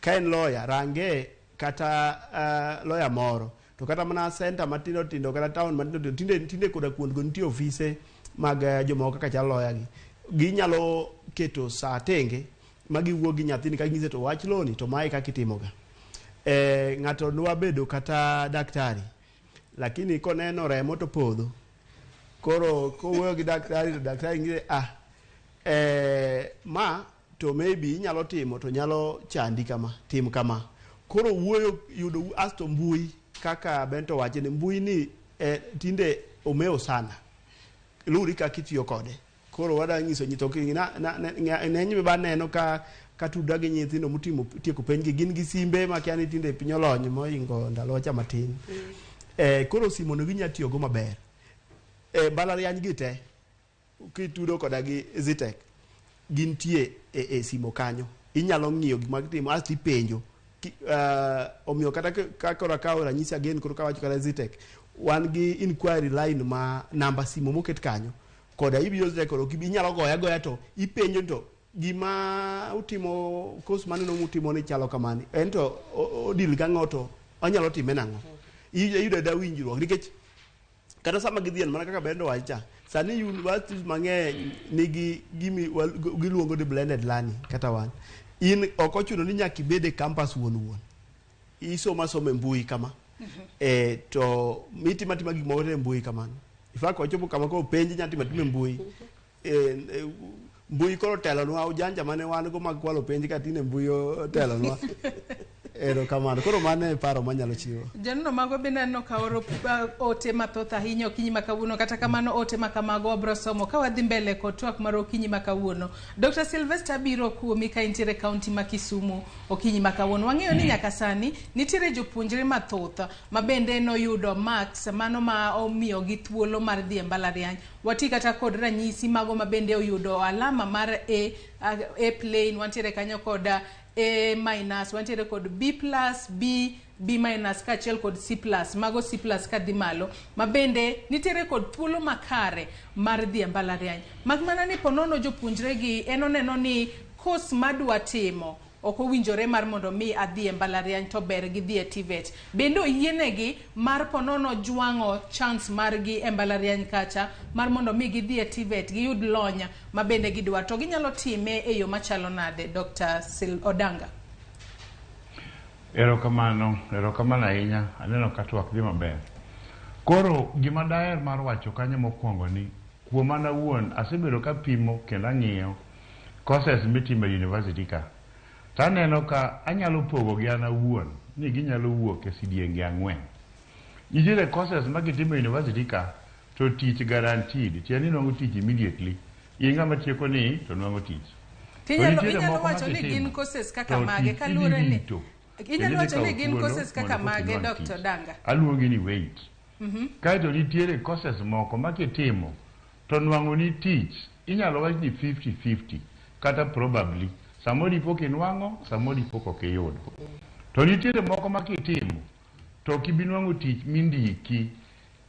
S3: Ka en lawyer, range kata lawyer moro. To kata mana center matindo tindo kata town matindo tindo, tinde koda kuondgo nitie ofise mag jomoko kaka chalo lawyer gi. Ginyalo keto saa tenge ma giwuo gi nyathini ka ginyise to wach loni to mae kaka itimoga. Ng'ato dwa bedo kata daktari, lakini koneno remo to podho. Koro kowuoyo gi daktari to daktari ng'ise ma to maybe inyalo timo to nyalo chandi kama, tim kama. Koro wuoyo yudo asto mbui kaka Bento wacho ni mbui ni tinde omewo sana. Luri kaka itiyo kode. Koro wada nyiso nyitho ki na neny ba neno ka Katudra gi nyithindo motimo tieko penj gi gin gi simbe ma kia ni tinde piny olony mohingo ndalo cha matin. Koro simo no ginya tiyogo maber. Mbalariany gi te kitudo koda gi Zetech gintie e simo kanyo. Inyalo ng'iyo gima gitimo asto ipenjo. Omiyo kata ka koro akawo ranyisi again koro kawacho kata Zetech wan gi inquiry line ma namba simo moket kanyo koda ibiro Zetech koro inyalo goya agoya to ipenjo to gima utimo course maneno mutimo ni chalo kamani en to odil gang'o to onyalo time nang'o. Iyudo da winjruok nikech kata sama gidhien mana kaka Bendo wacho cha sani universities mang'eny nigi gimi giluongo ni blended learning kata wan in ok ochuno ni nyaka ibed e campus wuon wuon isomo asoma e mbui kama to mitimo atima gik moko e mbui kamano. In fact wachopo kama koro penj inya timo atima e mbui. Mbui koro otelonwa ujanja mane wan go mag kwalo penj ka tinde mbui otelonwa. Erokamano. Koro mano e paro manyalo chiwo.
S1: Janeno mago bende aneno ka oro ote mathoth ahinya okinyi ma kawuono. Kata kamano ote ma kamago wabro somo ka wadhi mbele kod twak mar okinyi ma kawuono. Dr. Sylvester biro kuomi ka intiere e kaunti ma Kisumu okinyi ma kawuono. Wang'eyo ni nyaka sani nitiere jopuonjre mathoth ma bende noyudo marks mano ma omiyogi thuolo mar dhi e mbalariany. Wati kata kod ranyisi mago ma bende oyudo alama mar A plain, wantiere kanyo kod A minus, wantiere kod B plus, B, B minus kaachiel kod C plus. Mago C plus kadhi malo ma bende nitiere kod thuolo makare mar dhi e mbalariany. Mak mana ni ponono jopuonjre gi en oneno ni course madwa timo ok owinjore mar mondo mi adhi e mbalariany to ber gidhi e TVET. Bende oyienegi mar ponono jwang'o chance margi e mbalariany kacha mar mondo mi gidhi e TVET giyud lony ma bende gidwaro. To ginyalo time e yo machalo nade, Dr. Odanga?
S4: Erokamano, erokamano ahinya. Aneno ka twak dhi maber. Koro gima daher mar wacho kanyo mokwongo ni kuom an awuon asebedo kapimo kendo ang'iyo courses mitimo e university ka. To aneno ka anyalo pogo gi an awuon ni ginyalo wuok e sidienge ang'wen. Nitiere courses ma kitimo e university ka to tich guaranteed, tiende ni inwang'o tich immediately. In ng'ama tieko ni to nwang'o tich. To nitiere
S1: Inyalo
S4: moko ma
S1: wacho ni gin
S4: kitimo
S1: courses kaka
S4: to
S1: mage
S4: tich
S1: kaluwore
S4: idhi
S1: ni
S4: rito.
S1: inyalo
S4: Kendo idhi
S1: wacho ni
S4: kawo
S1: gin
S4: thuolo
S1: courses kaka
S4: mondo koka
S1: mage
S4: inwang'
S1: Dr.
S4: tich.
S1: Odanga?
S4: Aluongi ni wait. Kaeto nitiere courses moko ma kitimo to nwang'o ni tich inyalo wach ni 50-50 kata probably samoro ipo kinwang'o samoro ipo ok iyudo. To nitiere moko ma kitimo to ok ibi nwang'o tich mindiki.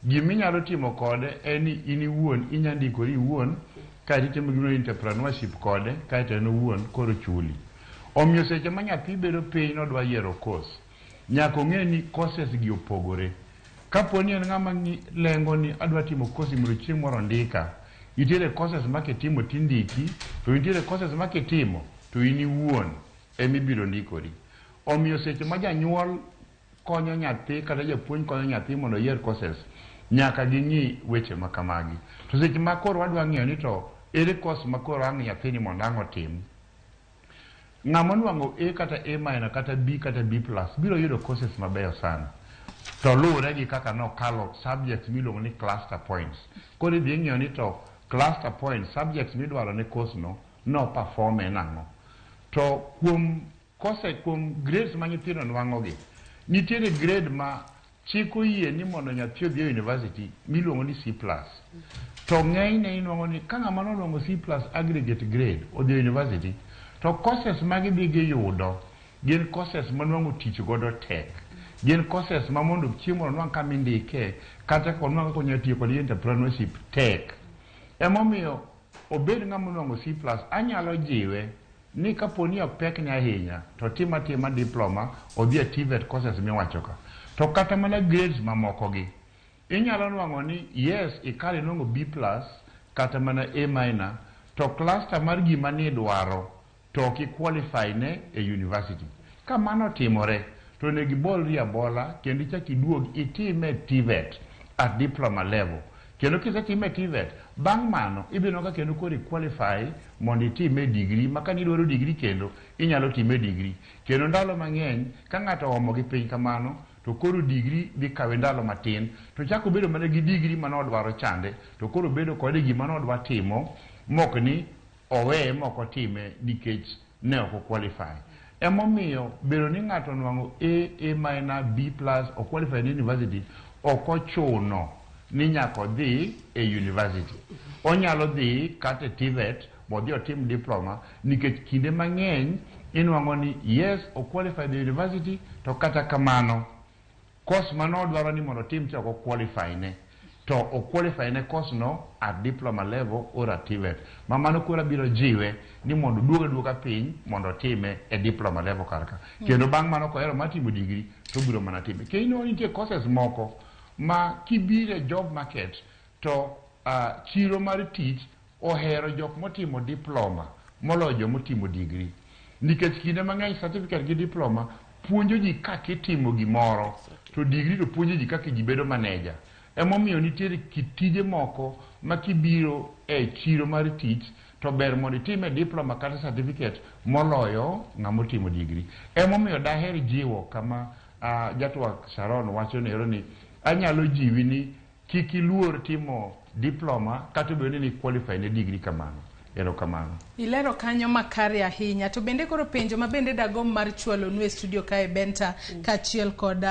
S4: Giminyalo timo kode en ni in iwuon inya ndikori iwuon kaeto itimo gimoro entrepreneurship kode kaeto en owuon koro chuli. Omiyo seche ma nyathi bedo piny nodwa yiero course, nyaka ong'e ni courses gi opogore. Kapo ni en ng'ama lengo ni adwa timo course mondo chieng' moro ondika, nitiere courses ma kitimo tindiki, to nitiere courses ma kitimo to in iwuon emibiro ndikori. Omiyo seche ma janyuol konyo nyathi kata japuonj konyo nyathi mondo oyier courses, nyaka ging'i weche ma kamagi. To seche ma koro wadwa ng'iyo ni to ere course ma koro ang' nyathini mondo ang' otim, ng'ama onwang'o A kata A minor kata B kata B plus biro yudo courses mabeyo sana. To luwore gi kaka nokalo subjects miluongo ni cluster points. Koro idhi ing'iyo ni to cluster points, subjects midwaro ne course no, no perform e nang'o. To kuom course, kuom grades ma nyithindo nwang'o gi, nitiere grade ma chik oyie ni mondo nyathi odhi e university miluongo ni C plus. To ng'enyne inwang'o ni ka ng'ama nonwang'o C plus aggregate grade odhi e university, to courses ma gidhi giyudo gin courses ma nwang'o tich godo tek. Gin courses ma mondo chieng' moro onwang' kama indike, kata ka onwang' kaka onyalo tiyo kod entrepreneurship tek. Emomiyo obed ng'ama onwang'o C plus, anyalo jiwe ni kapo ni ok pekne ahinya, to tim atima diploma, odhi e TVET courses miwacho ka. To kata mana grades mamoko gi, inyalo nwang'o ni yes, ikalo inwang'o B plus, kata mana A minor, to cluster mar gima nidwaro to ok i-qualify ne e university. Ka mano otimore, to onego ibolri abola kendo ichak iduog itime TVET at diploma level. Kendo kisetime TVET, bang' mano ibiro neno ka kendo koro i-qualify mondo itime degree, ma ka nidwaro degree kendo, inyalo time degree. Kendo ndalo mang'eny, ka ng'ato oomo gi piny kamano, to koro degree dhi kawe ndalo matin, to chako bedo mana gi degree manodwaro chande, to koro bedo kode gima nodwa timo, mok ni oweye mok otime nikech ne ok o-qualify. Emomiyo bedo ni ng'ato onwang'o A, A minor, B plus, o qualify ne university, ok ochuno ni nyaka odhi e university. Onyalo dhi kata e TVET modhi otim diploma nikech kinde mang'eny inwang'o ni yes o qualify the university to kata kamano course manodwaro ni mondo otim cha ok o qualify ne to o qualify ne course no at diploma level or at TVET ma mano koro biro jiwe ni mondo oduog aduoga piny mondo otime e diploma level kar ka kendo bang' mano kohero mar timo degree to obiro mana time kendo nitie courses moko ma kibiro e job market to chiro mar tich ohero jok motimo diploma moloyo jomotimo degree nikech kinde mang'eny certificate gi diploma puonjo ji kaka itimo gimoro to degree to puonjo ji kaka ji bedo manager emomiyo nitiere kit tije moko ma kibiro e chiro mar tich to ber mondo itime diploma kata certificate moloyo ng'ama otimo degree emomiyo daher jiwo kama jatwak Sharon wacho nero ni anyalo jiwi ni kik iluor timo diploma kata obedo ni qualify ne degree kamano erokamano
S1: Ilero kanyo makare ahinya. To bende koro penjo ma bende dagomb mar chwalonu e studio kae Benta kaachiel kod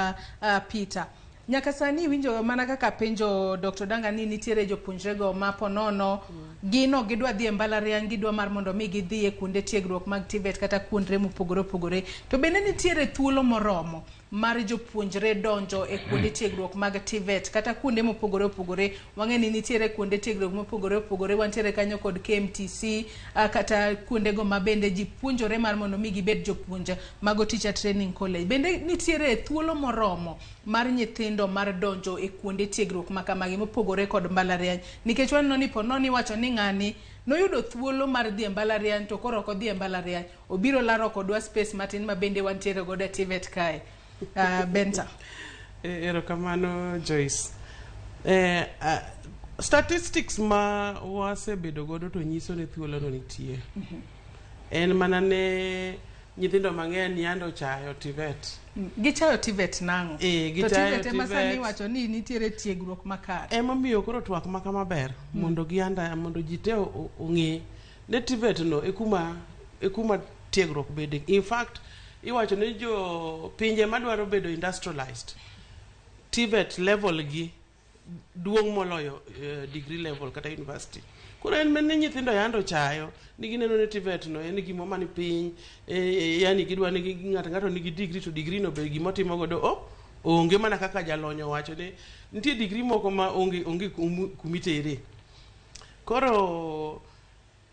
S1: Peter. Nyaka sani iwinjo mana kaka penjo Dr. Danga ni nitiere jopuonjrego ma ponono gin ok gidwa dhi e mbalariany gidwa mar mondo mi gidhi e kuonde tiegruok mag TVET kata kuonde mopogore opogore. To bende nitiere thuolo moromo mar jopuonjre donjo e kuonde tiegruok mag TVET kata kuonde mopogore opogore. Wang'e ni nitiere kuonde tiegruok mopogore opogore, wantiere kanyo kod KMTC kata kuondego ma bende ji puonjore mar mondo mi gibed jopuonj mago Teacher Training College. Bende nitiere thuolo moromo mar nyithindo mar donjo e kuonde tiegruok ma kamagi mopogore kod mbalariany nikech waneno ni ponono iwacho ni ng'ani noyudo thuolo mar dhi e mbalariany to koro ok odhi e mbalariany obiro laro kodwa space matin ma bende wantiere godo e TVET kae. Benta.
S2: Erokamano Joyce. Statistics ma wasebedo godo to nyiso ni thuolo no nitie. En mana ne nyithindo mang'eny yande ochayo TVET.
S1: Gichayo TVET nang'o?
S2: Eh,
S1: to
S2: gichayo
S1: TVET ema sani
S2: TVET.
S1: iwacho ni nitiere tiegruok makare.
S2: Emomiyo koro twak ma kama ber mondo gianda mondo ji te ong'e ne TVET no e kuma tiegruok bede. In fact, iwacho ni jo pinje madwaro bedo industrialized, TVET level gi duong' moloyo degree level kata university. Koro en mana ni nyithindo yande ochayo ni gineno ni TVET no en gimo mani piny, yani gidwa ni ng'ato ng'ato nigi degree to degree no be gimotimo godo oh, onge mana kaka jalony owacho ni nitie degree moko ma onge kumitere. Koro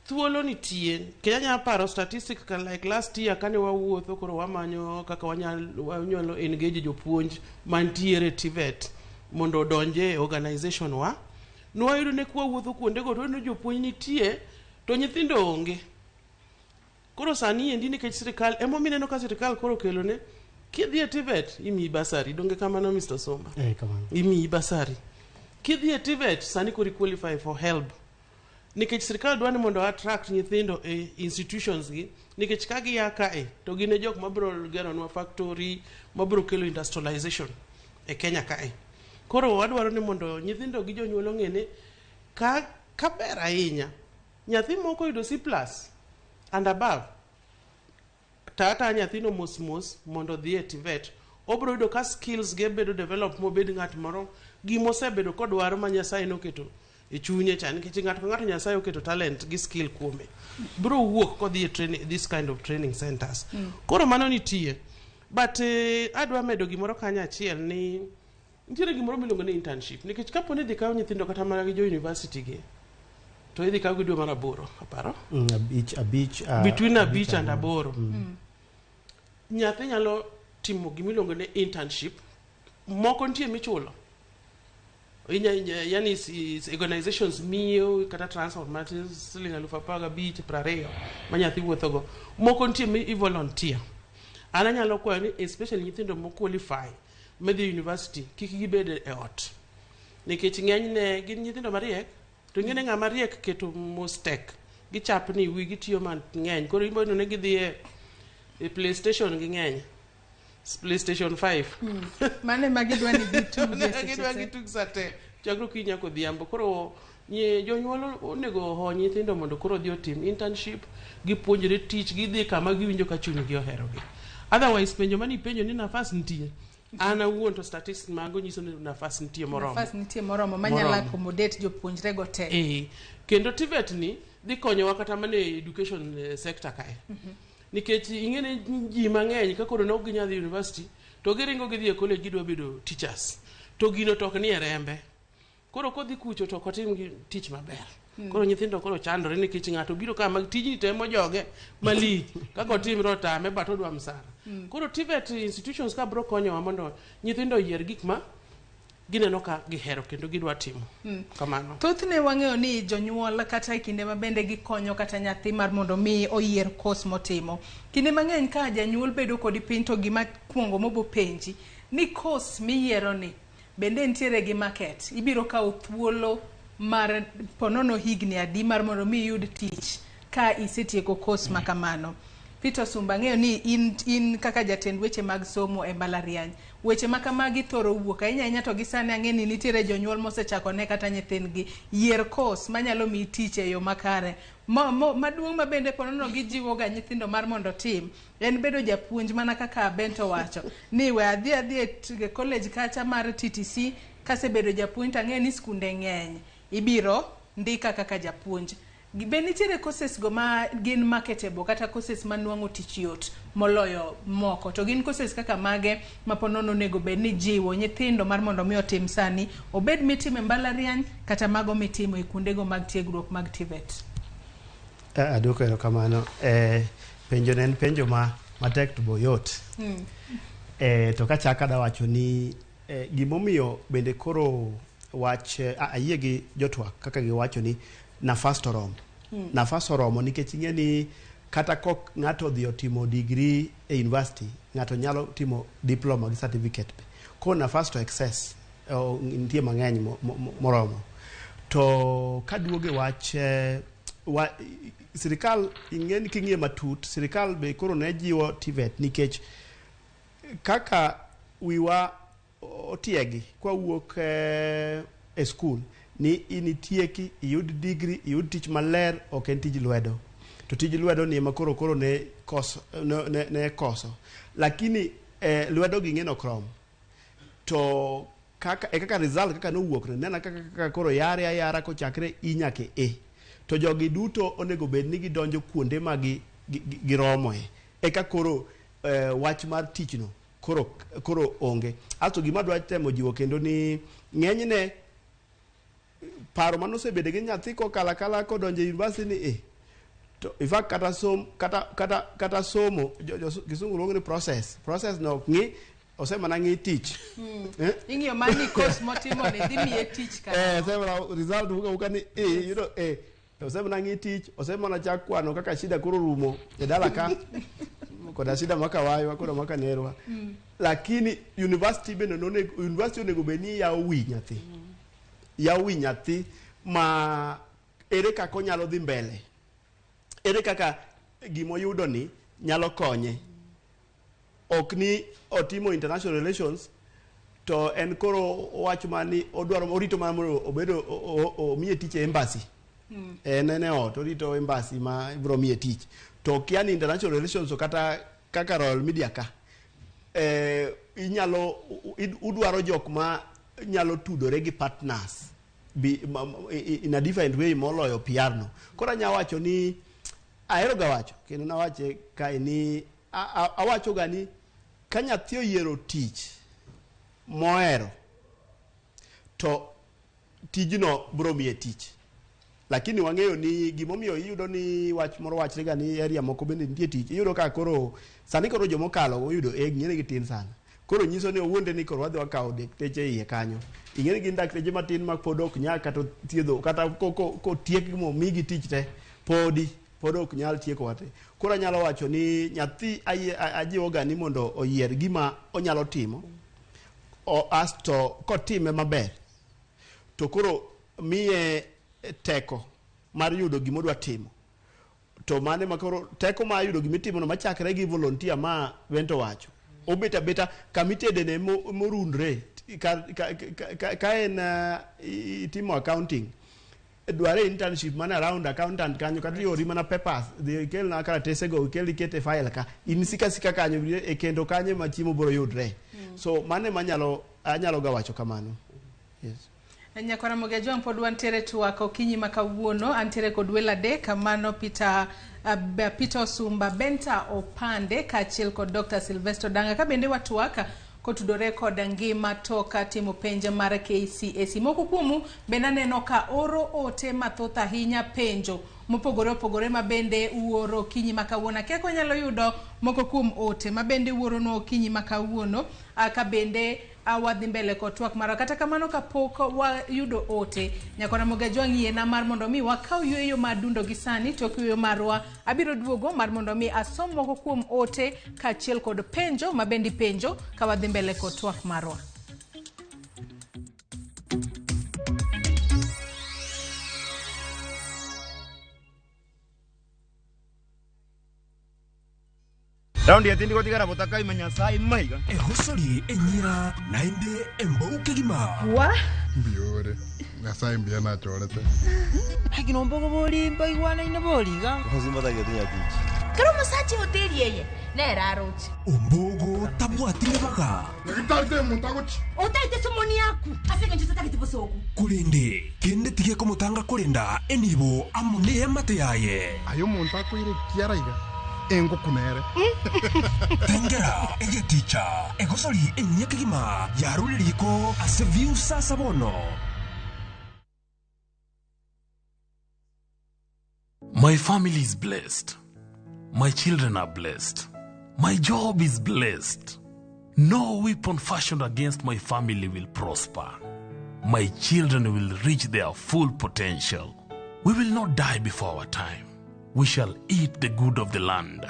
S2: thuolo nitie nikech anyalo paro statistic ka like last year kane wawuotho koro wamanyo kaka wanyalo engage jopuonj mantiere TVET mondo odonje e organization wa nwayudo ni kwawuotho kuondego to wayudo ni jopuonj nitie to nyithindo onge koro sani endi nikech sirikal emomiyo ineno ka sirikal koro okelo ne kidhi e TVET imiyi bursary donge kamano Mr. Somba
S3: Eh, kamano.
S2: imiyi bursary kidhi e TVET sani koro i qualify for HELB nikech sirikal dwa ni mondo attract nyithindo e institutions gi nikech ka gia kae to gin e jok mabiro geronwa factory mabiro kelo industrialization e Kenya kae koro wadwaro ni mondo nyithindo gi jonyuol ong'e ni ka ber ahinya nyathi moko oyudo C plus and above tata nyathino mos mos mondo odhi e TVET obiro yudo ka skills ge bedo develop mobed ng'at moro gimosebedo kodwaro ma Nyasaye noketo e chunye cha nikech ng'ato ka ng'ato Nyasaye oketo talent gi skill kuome biro wuok kodhi e training, this kind of training centers koro mano nitie but adwa medo gimoro kanyo achiel ni nitiere gimoro miluongo ni internship nikech kapo ni idhi kaw nyithindo kata mana gi jo university gi to idhi kaw gi dwe mar aboro aparo
S3: Abich,
S2: between abich and aboro nyathi nyalo timo gimiluongo ni internship moko nitie michulo yani organizations miyo kata transport matin siling 15,000 20 ma nyathi wuothogo moko nitie mi i volunteer an anyalo kwayo ni especially nyithindo mo qualify madhi university kik gibed e ot nikech ng'enyne gin nyithindo mariek to ing'e ni ng'ama riek keto mos tek gichapni wigi tiyo mang'eny koro ibo neno ni gidhi e PlayStation ging'eny PlayStation 5
S1: Mano ema gidwa ni gituge seche
S2: gidwa
S1: te.
S2: gitug sa te chakre okinyi nyaka odhiambo koro Jonyuol onego oho nyithindo mondo koro odhi otim internship, gipuonjre tich, gidhi kama giwinjo ka chunygi oherogi. Otherwise, penjo mani penjo ni nafas nitie, an awuon to statistics mago nyiso ni nafas nitie moromo.
S1: Nafas nitie moromo manyalo
S2: Moromo.
S1: accommodate jopuonjre go te.
S2: Kendo TVET ni dhi konyowa kata mana e education sector kae. Nikech ing'e ni ji mang'eny ka koro ne ok ginyal dhi university to giringo gidhi e college, gidwa bedo teachers. To gino to ok ni e rembe. Koro kodhi kucho to ok otim gi tich maber. Koro nyithindo koro chandore nikech ng'ato biro kama tijni temo joge malich kaka otimre otame, but odwa msara. Koro TVET institutions ka bro konyowa mondo nyithindo oyier gik ma gineno ka gihero kendo gidwa timo. Kamano.
S1: Thothne wang'eyo ni jonyuol kata e kinde ma bende gikonyo kata nyathi mar mondo mi oyier course motimo. Kinde mang'eny ka janyuol bedo kodi piny to gima kuongo mobo penji ni course miyiero ni bende nitiere gi market. Ibiro kawo thuolo mar ponono higni adi mar mondo mi iyud tich ka isetieko course ma kamano. Peter Sumba, ang'eyo ni in kaka jatend weche mag somo e mbalariany, weche ma kamagi thoro wuok ahinya ahinya, to gi sani ang'e ni nitiere jonyuol mosechako ne kata nyithindgi yier course manyalo miyi tich e yo makare. Maduong' ma bende ponono gijiwo ga nyithindo mar mondo otim en bedo japuonj, mana kaka Bento wacho ni we adhi adhi e college kacha mar TTC, kasebedo japuonj to ang'eyo ni skunde ng'eny, ibiro ndika kaka japuonj. Be nitiere courses go ma gin marketable kata courses ma nwang'o tich yot moloyo moko, to gin courses kaka mage ma ponono onego bed ni jiwo nyithindo mar mondo mi otim sani, obed mitimo e mbalariany kata mago mitimo e kuondego mag tiegruok mag TVET?
S3: Aduoko erokamano. Penjo ne en penjo ma matek to boyot. To kachako adwa wacho ni gimomiyo bende koro wach ayie gi jotwak kaka giwacho ni nafas to oromo. Nafas oromo nikech ing'e ni kata kok ng'ato odhi otimo degree e university, ng'ato nyalo timo diploma gi certificate be. Koro nafas to excess, nitie mang'eny moromo. To kaduogo e wach sirikal, ing'e ni king'iye matut, sirikal be koro ne jiwo TVET nikech kaka wiwa otiegi kwawuok e skul ni initieki iyud degree, iyud tich maler, ok en tij lwedo. To tij lwedo ni ema koro ne koso, ne koso. Lakini lwedo gi ng'e ok rom. To kaka e kaka result kaka nowuok no, nena kaka koro yare ayara kochakre I nyaka E. To jogi duto onego bed ni gidonjo kuonde ma giromoe. Eka koro wach mar tich no koro onge. Asto gima adwa temo jiwo kendo ni ng'enyne paro manosebedo gi nyathi kokalo akala kodonjo e university ni to in fact kata som kata somo jo kisungu luongo ni process no ok ng'i, osemana ng'i tich.
S1: Ing'iyo mana ni course motimo ni dhi miye tich kata.
S3: Osemana result wuok awuoka ni yudo to osemana ng'i tich, osemana chak kwano kaka shida koro rumo e dala ka koda shida maka waywa koda maka nerwa. Lakini university bende nonego, university onego bed ni yawo wi nyathi. Yawo wi nyathi ma ere kaka onyalo dhi mbele. Ere kaka gimoyudo ni nyalo konye. Ok ni otimo international relations to en koro owacho mana ni odwaro orito mana mondo obedo omiye tich e embassy. En e ot orito embassy ma ibiro miye tich. To okia ni international relations to kata kaka Royal Media ka inyalo udwaro jok ma nyalo tudore gi partners in a different way moloyo PR no. Koro anya wacho ni ahero ga wacho kendo nawache kae ni awacho ga ni ka nyathi oyiero tich mohero to tijno biro miye tich. Lakini wang'eyo ni gimomiyo iyudo ni wach moro wachre ga ni area moko bende nitie tich. Iyudo ka koro sani koro jomokalo oyudo e ng'ene gi tin sana. Koro nyiso ni owuonde ni koro wadhi wakawo dakteche iye kanyo. Ing'e ni gin dakteche matin ma pod ok nyal kata thiedho kata kotiek momigi tich te pod ok nyal tieko wate. Koro anyalo wacho ni nyathi ajiwo ga ni mondo oyier gima onyalo timo. Asto kotime maber to koro miye teko mar yudo gimodwa timo. To mane ma koro teko mar yudo gimitimo no machakre gi volunteer ma Bento wacho. Obet abeta kamitede ne morundre ka en itimo accounting. Dware internship mana around accountant kanyo kata iori mana papers dhi ikelna karatese go ikel iket e file ka in sika sika kanyo e kendo kanyo ma chiemo biro yudre. So mano ema anyalo anyalo ga wacho kamano. Yes.
S1: Nyakwara Ramogi Ajwang' pod wantiere twak okinyi ma kawuono antiere kod welo adek mano Peter Peter Osumba, Benta Opande kaachiel kod Dr. Sylvester Odanga ka bende watwak kotudore kod ngima tok timo penj mar KCSE. Moko kuomu bende aneno ka oro ote mathoth ahinya penjo mopogore opogore ma bende uoro okinyi ma kawuono. Akia ka wanyalo yudo moko kuom ote ma bende uoronwa okinyi ma kawuono ka bende wadhi mbele kod twak marwa. Kata kamano kapok wayudo ote, Nyakwar Ramogi Ajwang' yiena mar mondo mi wakaw yueyo mar dundo gi sani tok yueyo marwa abiro duogo mar mondo mi asom moko kuom ote kaachiel kod penjo ma bende ipenjo ka wadhi mbele kod twak marwa.
S5: Raundi etindi gotigara botakaima Nyasaye maiga.
S6: Egosori enyira naende embou kegima.
S7: Wa?
S8: Mbiyore. Nyasaye mbuya nachorete.
S9: Lakini ombogo bori mbaigwanaine boriga.
S7: Kero omosacha ehoteri eye nere aroche.
S6: Ombogo tabwati ribaga.
S8: Nyagetari omonto agochi.
S7: Otaete somoni yaku ase eng'encho totagete bosoku.
S6: Korende kende tige komotanga korenda enibo amo neamate yaye.
S8: Aye omonto akoire ekiara iga engoku nere.
S6: Tengera egeticha egosori enyia kegima yarure riko ase view sasa bono.
S10: My family is blessed. My children are blessed. My job is blessed. No weapon fashioned against my family will prosper. My children will reach their full potential. We will not die before our time. We shall eat the good of the land.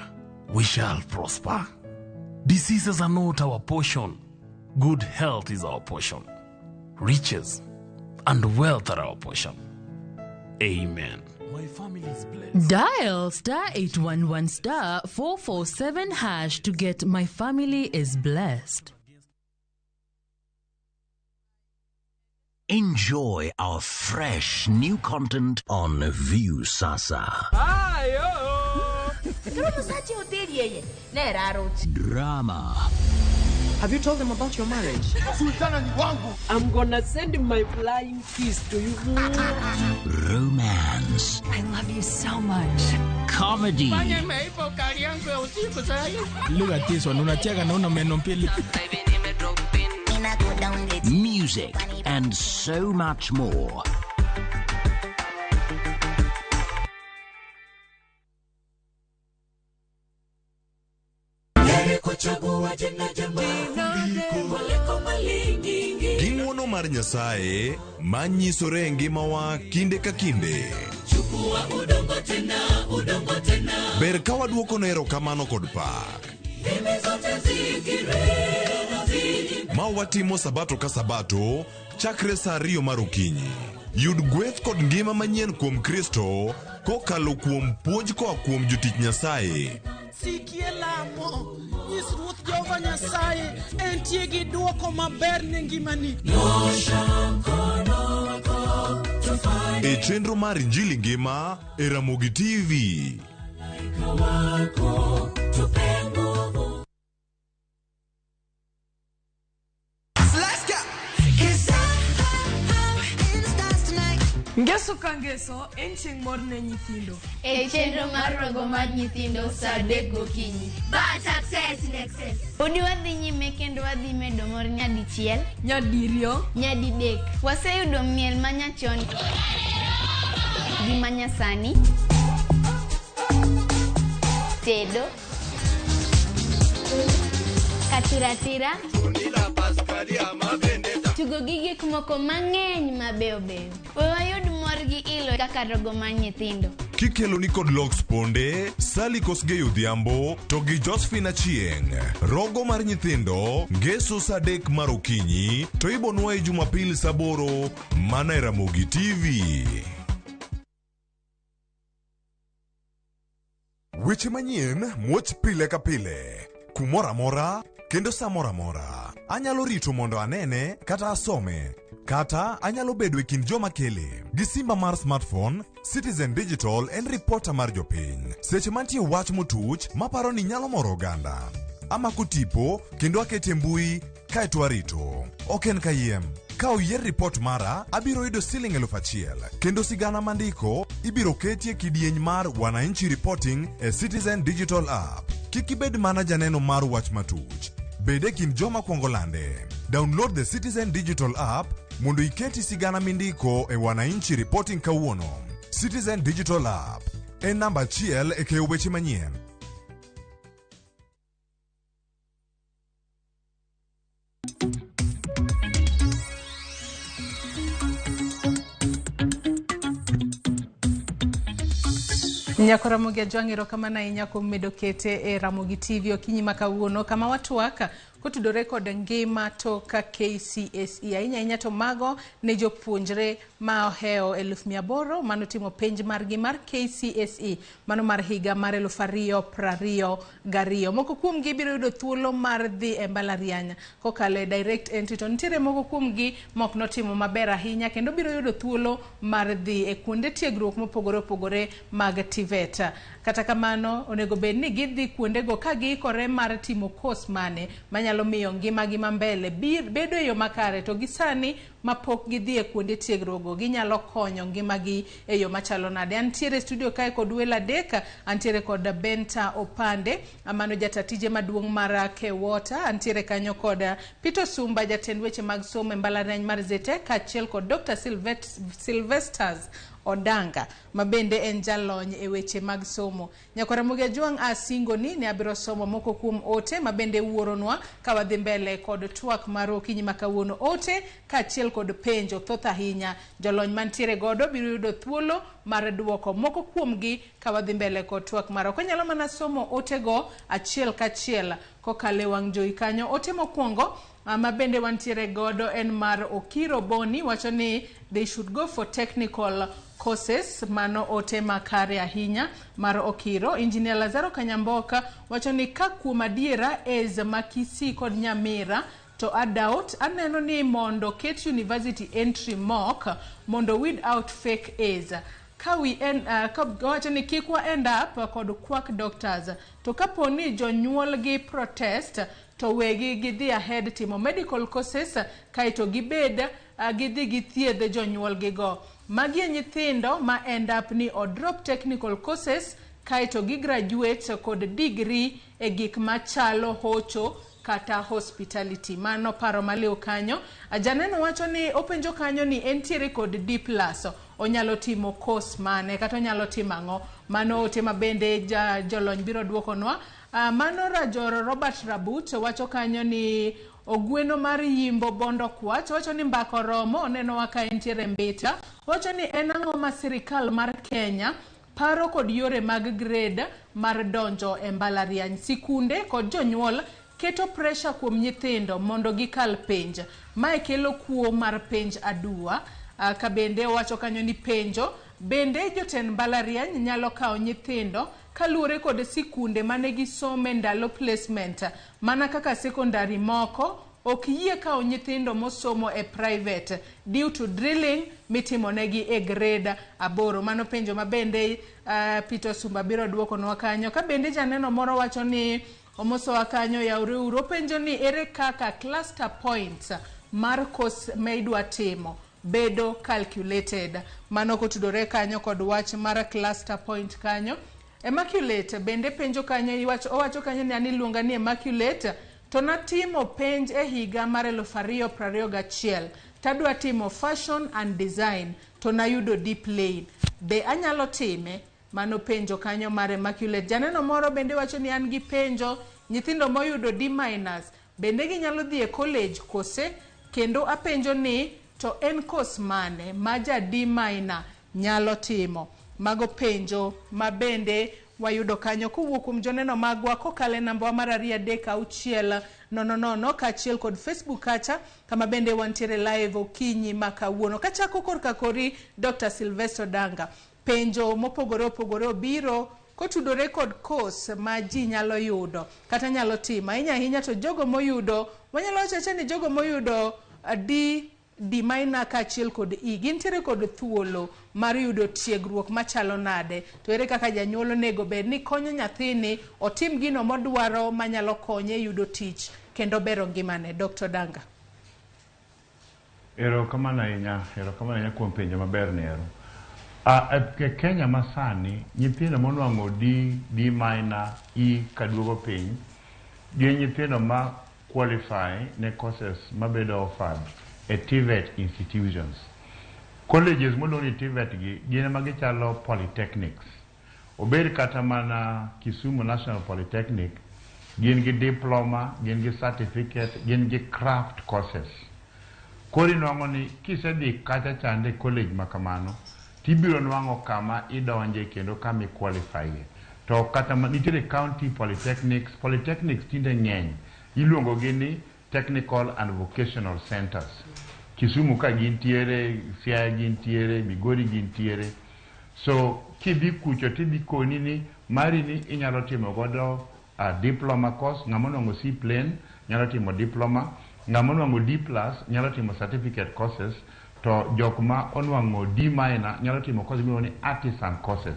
S10: We shall prosper. Diseases are not our portion. Good health is our portion. Riches and wealth are our portion. Amen. My family is blessed.
S11: Dial star 811 star 447 hash to get My Family is Blessed.
S12: Enjoy our fresh new content on Viusasa.
S7: Kero omosacha ehoteri eye nere aroche.
S12: Drama.
S9: Have you told them about your marriage?
S8: Sultana ni wangu.
S9: I'm gonna send my flying kiss to you.
S12: Romance.
S11: I love you so much.
S12: Comedy.
S13: Look at this one, unacheka na una meno mbili.
S12: Music and so much more.
S14: Gi ng'wono mar Nyasaye ma nyisore e ngimawa kinde ka kinde. Ber ka waduokone erokamano kod pak. Ma watimo sabato ka sabato chakre saa 2 mar okinyi. Yud gweth kod ngima manyien kuom Kristo kokalo kuom puonj koa kuom jotich Nyasaye.
S15: Sikie lamo, nyis Ruoth Jehova Nyasaye entie gi duoko maber ne ngimani.
S14: E chenro mar Injili Ngima e Ramogi TV.
S16: Ngeso ka ngeso en chieng' mor ne nyithindo.
S17: E chenro mar rogo mar nyithindo saa 3 gokinyi.
S18: But success in excess.
S17: Podi wadhi nyime kendo wadhi medo mor nyadichiel,
S16: nyadiriyo,
S17: nyadidek. Waseyudo miel manyachon gi manyasani, tedo, katiratira, tugo gi gik moko mang'eny mabeyo beyo. We wayud mor gi ilo kaka rogo mar nyithindo.
S14: Kikeloni kod Lox Ponde, Sally Kosgei Odhiambo to gi Josephine Achieng'. Rogo mar nyithindo ngeso saa 3 mar okinyi to ibonwae Jumapil saa 8 mana e Ramogi TV. Weche manyien muoch pile ka pile, kumoro amora kendo saa moro amora. Anyalo rito mondo anene kata asome. Kata anyalo bedo e kind joma kele. Gi simba mar smartphone, Citizen Digital en ripota mar jopiny. Seche mantie wach motuch maparo ni nyalo moro oganda. Amako tipo kendo akete e mbui kaeto arito. Ok en kayiem. Ka oyier ripot mara, abiro yudo siling 1000. Kendo sigana mandiko ibiro keti e kidieny mar Wananchi Reporting e Citizen Digital App. Kik ibed mana janeno mar wach matuch. Bed e kind joma kwongo lande. Download the Citizen Digital App mondo iketi sigana mindiko e Wananchi Reporting kawuono. Citizen Digital App en namba achiel e keyo weche manyien.
S1: Nyako Ramogi Ajwang' erokamano ahinya kuom medo kete e Ramogi TV okinyi ma kawuono kama watwak kotudore kod ngima tok KCSE ahinya ahinya to mago ne jopuonjre ma ohewo 800,000 manotimo penj margi mar KCSE mano mar higa mar 2022. Moko kuomgi biro yudo thuolo mar dhi e mbalariany kokalo e direct entry, to nitiere moko kuomgi mok notimo maber ahinya kendo biro yudo thuolo mar dhi e kuonde tiegruok mopogore opogore mag TVET. Kata kamano, onego bed ni gidhi kuondego ka giikore mar timo course mane manyalo miyo ngimagi ma mbele bedo e yo makare, to gi sani mapok gidhi e kuonde tiegruokgo ginyalo konyo ngimagi e yo machalo nade. Antiere e studio kae kod welo adek, antiere kod Benta Opande, mano jata tije maduong' mar Kewota, antiere kanyo kod Peter Sumba, jatend weche mag somo e mbalariany mar Zetech, kaachiel kod Dr. Sylvesters Odanga, ma bende en jalony e weche mag somo. Nyakwar Ramogi Ajwang' asingo ni ne abiro somo moko kuom ote ma bende wuoronwa ka wadhi mbele kod twak mar okinyi ma kawuono. Ote kaachiel kod penjo thoth ahinya. Jolony mantiere godo biro yudo thuolo mar duoko moko kuomgi ka wadhi mbele kod twak mar. Ok anyalo mana somo otego achiel kachiel kokalo e wang' jowi kanyo. Ote mokwongo ma bende wantiere godo en mar Okiro Boni, wacho ni they should go for technical courses. Mano ote makare ahinya mar Okiro. Engineer Lazaro Kanyamboka wacho ni ka kuom adiera ez ma Kisii kod Nyamira to a doubt aneno ni mondo ket university entry mock mondo weed out fake A's. Ka we en, wacho ni kik wa end up kod quack doctors, to kapo ni jonyuol gi protest to wegi gidhi ahead timo medical courses kaeto gibed gidhi githiedh jonyuol gigo. Magi e nyithindo ma end up ni o drop technical courses kaeto gi graduate kod degree e gik machalo hocho kata hospitality. Mano paro maliw kanyo. Janeno wacho ni openjo kanyo ni entiere kod D plus, onyalo timo course mane kata onyalo timo ang'o? Mano ote ma bende jolony biro duokonwa. Mano Rajoro Robert Rabut wacho kanyo ni ogweno mar yimbo bondo kwach, wacho ni mbaka oromo, onenowa ka entiere Mbita. Wacho ni en ang'o ma sirikal mar Kenya paro kod yore mag grade mar donjo e mbalariany. Sikunde kod jonyuol keto pressure kuom nyithindo mondo gikal penj. Mae kelo kuo mar penj aduwa. Ka bende owacho kanyo ni penjo bende jotend mbalariany nyalo kawo nyithindo kaluwore kod sikunde mane gisome ndalo placement, mana kaka sekondari moko ok yie kawo nyithindo mosomo e private due to drilling mitimonegi e grade 8. Mano penjo ma bende Peter Sumba biro duokonwa kanyo. Ka bende janeno moro wacho ni omosowa kanyo, yawre uru, openjo ni ere kaka cluster points mar course ma idwa timo bedo calculated. Mano kotudore kanyo kod wach mar cluster point kanyo. Immaculate bende penjo kanyo, owacho kanyo ni an iluonga ni Immaculate to natimo penj e higa mar 2021 tadwa timo fashion and design to nayudo D plain, be anyalo time? Mano penjo kanyo mar Immaculate. Janeno moro bende wacho ni an gi penjo, nyithindo moyudo D minus bende ginyalo dhi e college kose? Kendo apenjo ni to en course mane ma ja D minor nyalo timo? Mago penjo ma bende wayudo kanyo kowuok kuom joneno magwa kokalo e namba mar 2 3 6 0 0 kaachiel kod Facebook kacha kama bende wantiere live okinyi ma kawuono. Kachako korka kori Dr. Sylvester Odanga, penjo mopogore opogore obiro kotudore kod course ma ji nyalo yudo kata nyalo timo. Ahinya ahinya to jogo moyudo, wanyalo wacho awacha ni jogo moyudo D, D minor kaachiel kod E gintiere kod thuolo mar yudo tiegruok machalo nade, to ere kaka janyuol onego bed ni konyo nyathini otim gino modwaro manyalo konye yudo tich kendo bero ngimane. Dr. Danga.
S4: Erokamano ahinya, erokamano ahinya kuom penjo maber ni ero. E Kenya masani, nyithindo monwang'o D, D minor, E kaduogo piny, gin nyithindo ma qualify ne courses mabedo offered e TVET institutions. Colleges moluong ni TVET gi, gin ema gichalo polytechnics. Obed kata mana Kisumu National Polytechnic, gin gi diploma, gin gi certificate, gin gi craft courses. Koro inwang'o ni kisedhi kacha chande e college ma kamano, tibiro nwang'o kama idonje kendo kama i qualify ye. To kata nitiere county polytechnics, polytechnics tinde ng'eny. Iluongo gi ni technical and vocational centers. Kisumu ka gintiere, Siaya gintiere, Migori gintiere. So kidhi kucho tidhi koni ni mari ni inyalo timo godo a diploma course, ng'ama onwang'o C plain nyalo timo diploma, ng'ama onwang'o D plus nyalo timo certificate courses, to jok ma onwang'o D minor nyalo timo course miluongo ni artisan courses.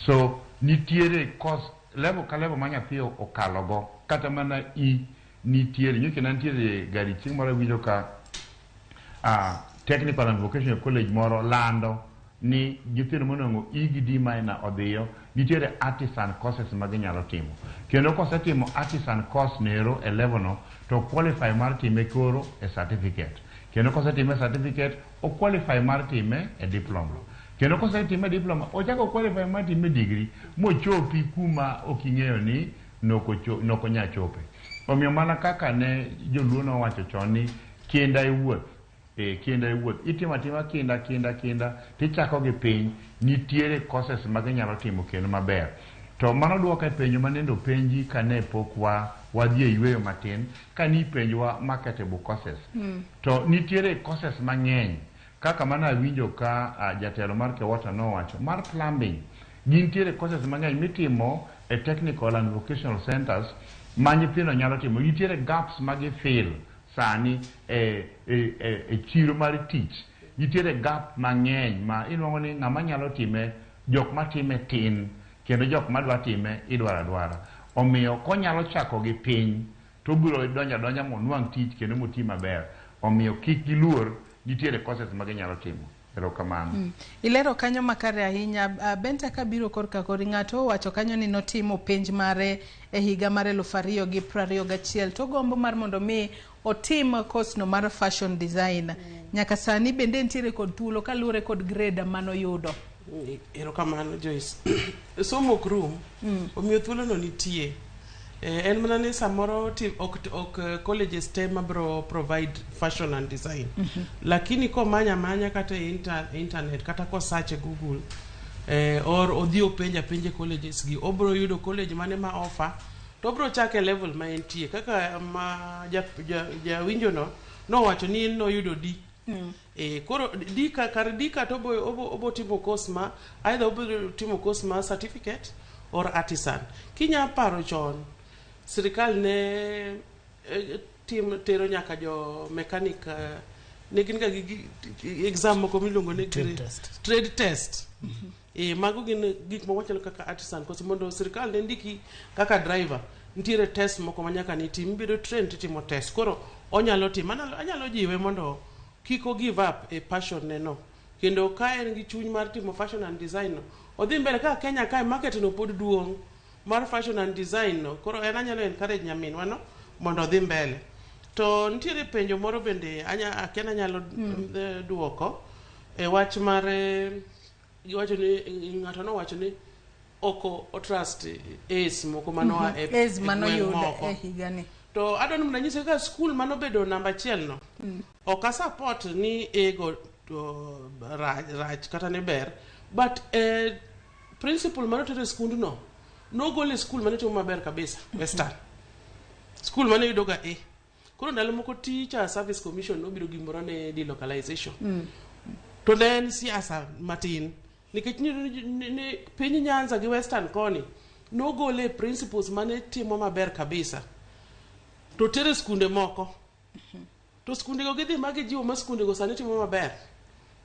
S4: So nitiere course level ka level ma nyathi okalo go, kata mana E nitiere. Nyocha ne antiere gari chieng' moro awinjo ka Technical and Vocational College moro lando ni nyithindo monwang'o E gi D minor odhiyo, nitiere artisan courses ma ginyalo timo. Kendo kosetimo artisan course nero e level no, to qualify mar time koro e certificate. Kendo kosetime e certificate, o qualify mar time e diploma. Kendo kosetime e diploma, ochako qualify mar time e degree, mochopi kuma ok ing'eyo ni nokonya chope. Omiyo mana kaka ne joluo nowacho chon ni kinda e wuoth, kinda e wuoth. Itimo atima kinda, kinda, kinda, tichako gi piny, nitiere courses ma ginyalo timo kendo maber. To mano duoka e penjo manende openji kane pok wadhi e yweyo matin, kane ipenjowa marketable courses. To nitiere courses mang'eny, kaka mana awinjo ka jatelo mar Kewota nowacho, mar plumbing. Gintiere courses mang'eny mitimo e technical and vocational centers ma nyithindo nyalo timo. Nitiere gaps ma gifill sani e chiro mar tich. Nitiere gap mang'eny ma inuang'o ni ng'ama nyalo time, jok matime tin, kendo jok madwa time idwaro adwara. Omiyo konyalo chako gi piny, to obiro donjo adonja monwang' tich kendo moti maber. Omiyo kik giluor, nitiere courses ma ginyalo timo. Erokamano.
S1: Ilero kanyo makare ahinya. Benta kabiro korka kori, ng'ato owacho kanyo ni notimo penj mare e higa mar 2021 to gombo mar mondo mi otim course no mar fashion design. Nyaka sani bende nitiere kod thuolo kaluwore kod grade manoyudo.
S2: Erokamano Joyce. Somo ok rum, omiyo thuolo no nitie. En mana ni samoro ok colleges te mabro provide fashion and design. Lakini komanya amanya kata e internet kata ko search e Google or odhi openj apenja e colleges gi, obro yudo college mane ma offer to obro chake level ma entie. Kaka ma jawinjo no nowacho ni en noyudo D. Koro D ka, kar D ka to obo timo course ma either obo timo course ma certificate or artisan. Kinya paro chon, sirikal ne tero nyaka jo mechanic, ne gin ga gi exam moko miluongo ni
S19: Trade test.
S2: Trade test. Mago gin gik moko machalo kaka artisan course mondo sirikal ne ndiki kaka driver. Nitiere test moko ma nyaka nitim, ibedo trained titimo test. Koro onyalo timo, anyalo jiwe mondo kik o give up e passion ne no. Kendo ka en gi chuny mar timo fashion and design no, odhi mbele kaka Kenya kae market no pod duong' mar fashion and design no. Koro en anyalo encourage nyaminwa no mondo odhi mbele. To nitiere penjo moro bende akia ni anyalo duoko e wach mar giwacho ni ng'ato nowacho ni ok o trust A's moko manoa
S1: A's
S2: e
S1: manoyud
S2: gweng' moko.
S1: e higani.
S2: To adwa ni mondo anyise kaka skul manobedo namba achiel no. Ok a support ni A go to rach kata ni ber, but principal manotero e skundno nogol e skul mane timo maber kabisa, Western. Skul mane yudo ga A. Koro ndalo moko Teacher Service Commission nobiro gimoro ne delocalization. To ne en siasa matin. Nikech ni piny Nyanza gi Western koni nogole principals mane timo maber kabisa. To tere skunde moko. To skunde go gidhi ma gijiwo ma skunde go sani timo maber.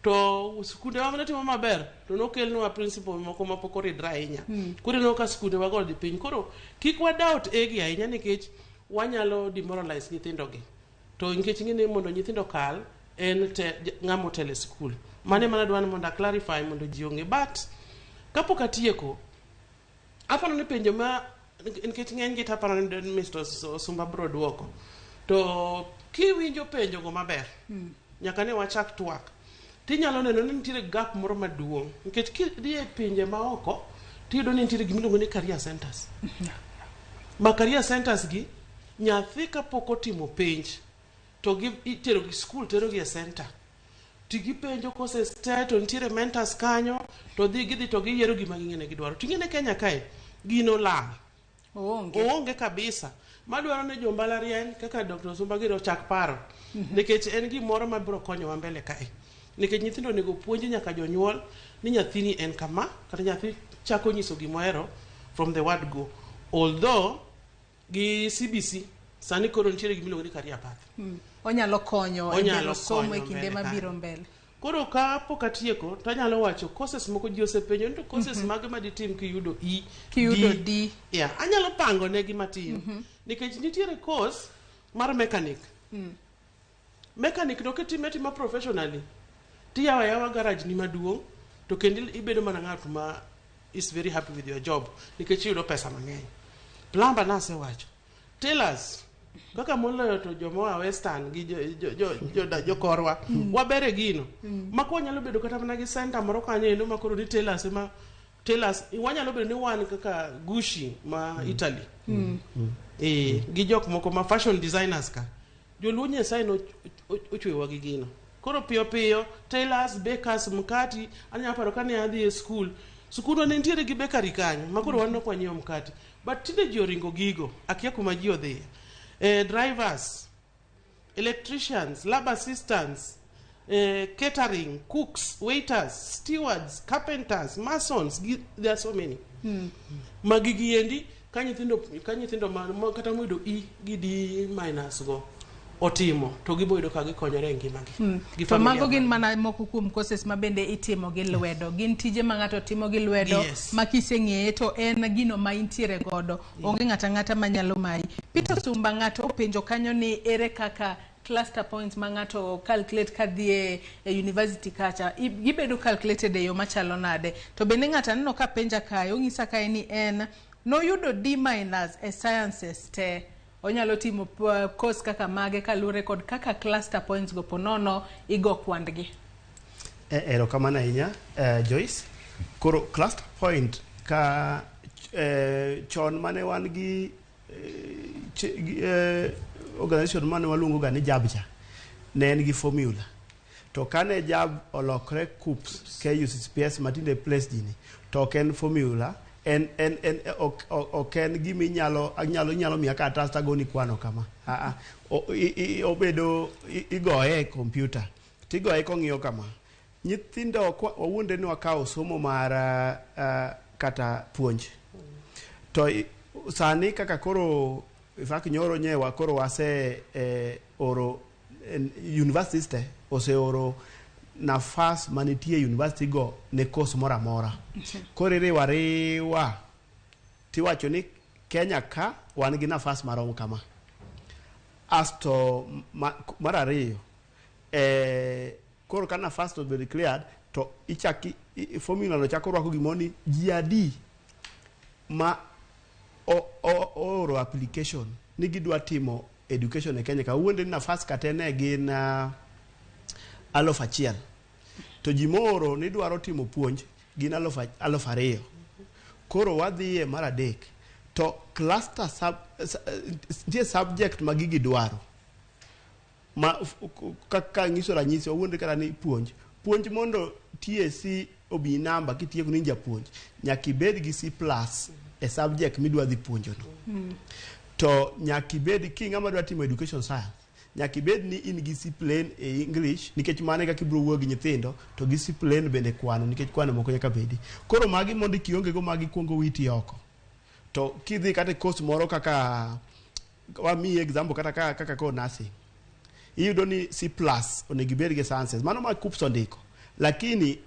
S2: To skunde wa mane timo maber to nokelnwa principal moko mapok oridre ahinya. Koro ineno ka skunde wago odhi piny. Koro kik wa doubt egi ahinya nikech wanyalo demoralize nyithindo gi. To nikech ing'e ni mondo nyithindo kal en te ng'ama otelo e skul. Mano ema nadwa ni mondo a clarify mondo ji ong'e. But kapok atieko, aparo ni penjo ma nikech ng'eny gi to aparo ni Mr. Osumba biro duoko. To kiwinjo penjo go maber, nyaka ne wachak twak. Tinyalo neno ni nitiere gap moro maduong' nikech kidhi e pinje maoko tiyudo ni nitiere gimiluongo ni career centers. Ma career centers gi nyathi kapok otimo penj to gi itero gi skul tero gi e center to gipenjo courses te to nitiere mentors kanyo to dhi gidhi to giyiero gima ging'e ni gidwaro. To ing'e ni Kenya kae gino lal.
S1: Oonge.
S2: Oonge kabisa. Madwaro ni jo mbalariany kaka Dr. Osumba gini ochak paro. Nikech en gimoro mabiro konyowa mbele kae. Nikech nyithindo onego puonji nyaka jonyuol ni nyathini en kama kata nyathi chako nyiso gimohero from the word go. Although gi CBC sani koro nitiere gimiluongo ni career path.
S1: Onyalo konyo e
S2: Onyalo
S1: bero somo e
S2: konyo
S1: kinde
S2: mbele
S1: mabiro
S2: kanyo.
S1: mbele.
S2: Koro ka pok atieko to anyalo wacho courses moko ji osepenjo ni to courses mage ma ditim kiyudo E,
S1: Kiyudo D.
S2: Yeah, anyalo pango negi matin. Nikech nitiere course mar mechanic. Mechanic no kitime atima professionally, tiyawo ayawa garage ni maduong' to kendo ibedo mana ng'at ma is very happy with your job nikech iyudo pesa mang'eny. Plumber nasewacho. Tailors, kaka moloyo to joma oa Western gi jokorwa waber e gino. Ma ka wanyalo bedo kata mana gi center moro kanyo endo ma koro ni tailors ema tailors wanyalo bedo ni wan kaka Gucci ma Italy. Gi jok moko ma fashion designers ka. Joluo Nyasaye no ochweyowa gi gino. Koro piyo piyo tailors, bakers, mkati, anyalo paro kane adhi e skul. Skundwa ne nitiere gi bakery kanyo, ma koro wan ok wanyiewo mkati. But tinde ji oringo gigo, akia kuma ji odhiye. Drivers, electricians, lab assistants, catering, cooks, waiters, stewards, carpenters, masons, there are so many. Magi giendi ka nyithindo ma kata moyudo E gi D minus go otimo to gibo yudo ka gikonyore e ngimagi. Gi
S1: To
S2: familia
S1: mago gin
S2: margi.
S1: mana moko kuom courses ma bende itimo gi lwedo. Gin tije ma ng'ato timo gi lwedo ma kiseng'eye to en gino ma intiere godo. Onge ng'ato ang'ata manyalo mayi. Peter Sumba ng'ato openjo kanyo ni ere kaka cluster points ma ng'ato calculate kadhi e university kacha gibedo calculated e yo machalo nade. To bende ng'ato aneno ka penja kae, onyisa kae ni en noyudo D minus e sciences te. Onyalo timo course kaka mage kaluwore kod kaka cluster points go ponono igo kwandgi.
S3: Erokamano ahinya Joyce. Koro cluster point ka chon mane wan gi organization mane waluongo ga ni JAB cha ne en gi formula. To kane JAB olokre KUCCPS, KUCCPS matinde place ji ni, to ok en formula, en ok en gima inyalo miya karatas tagoni kwano kama. Obedo igoye e computer tigoye kong'iyo kama. Nyithindo wawuondre ni wakawo somo mar kata puonj. To sani kaka koro in fact nyoro nyewa koro wase oro universities te oseoro nafas manitie university go ne course moro amora. Koro iriwo ariwa tiwacho ni Kenya ka wan gi nafas marom kama. Asto mar ariyo koro ka nafas to be cleared to ichaki formula no chako rwako gimoro ni ji adi ma ooro application ni gidwa timo education e Kenya ka wuonde ni nafas kata ne gin 1000 to ji mooro ni dwaro timo puonj gin 2000. Koro wadhiye mar adek to cluster nitie subject ma gigi dwaro ma kaka nyiso ranyisi wawuondre kata ni puonj puonj mondo TSC obi namba kitieko ni japuonj nyaka ibed gi C+ e subject midwa dhi puonjo no. To nyaka ibed ki ng'ama dwa timo education science Nyaka ibed ni in gi C plain e English nikech mano e kaka ibiro wuoyo gi nyithindo to gi C plain bende kwano nikech kwano moko nyaka bedi. Koro magi mondo kionge go magi kuongo witi oko. To kidhi kata e course moro kaka wamiyi example kata kaka ko nursing. Iyudo ni C plus onego ibed gi sciences. Mano ma KUCCPS ondiko. Lakini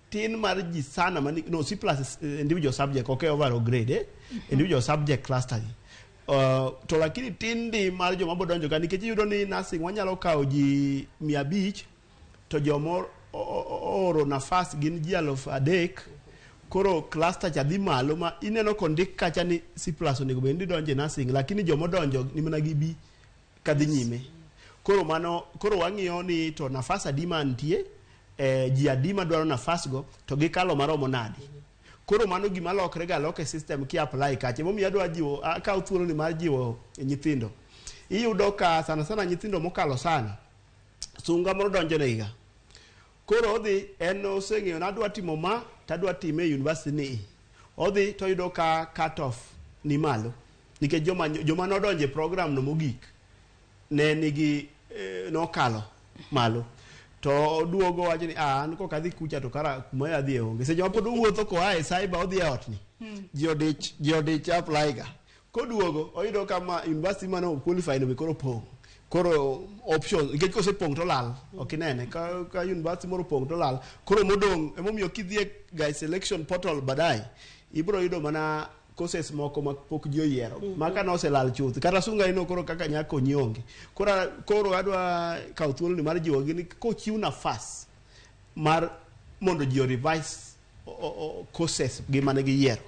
S3: tin mar ji sana mani, no C plus is individual subject ok e overall grade eh? Individual subject cluster gi. To lakini tin di mar joma bodonjo ka nikech iyudo ni nursing wanyalo kawo ji 500 to joma ooro nafas gin ji 3000. Koro cluster cha dhi malo ma ineno kondik kacha ni C plus onego bed ni donjo e nursing lakini joma odonjo ni mana gi B kadhi nyime. Koro mano koro wang'iyo ni to nafas adi mantie ji adi madwaro nafas go to gikalo maromo nadi. Koro mano gima lokre ga loke system ki apply kacha. Emomiyo adwa jiwo akawo thuolo ni mar jiwo nyithindo. Iyudo ka sana sana nyithindo mokalo sana sunga moro donjo negiga. Koro odhi en oseng'eyo ni adwa timo ma to adwa time e university ni. Odhi to oyudo ka cut off ni malo nikech joma nodonjo e program no mogik ne nigi nokalo malo. To oduogo wacho ni an kok adhi kucha to kara kuma adhi e onge. Seche ma pod owuotho koa e cyber odhi e ot ni. Ji odich apply ga. Koduogo oyudo kama university mane qualify no be koro pong'. Koro option nikech kosepong' to lal ok inene ka university moro pong' to lal. Koro modong' emomiyo kidhi e ga selection portal baadaye ibiro yudo mana courses moko ma pok ji oyiero ma ka noselal chuth kata sunga ino koro kaka nyako konyi onge. Koro adwa kawo thuolo ni mar jiwogi ni kochiw nafas mar mondo ji o revise courses gi mane giyiero,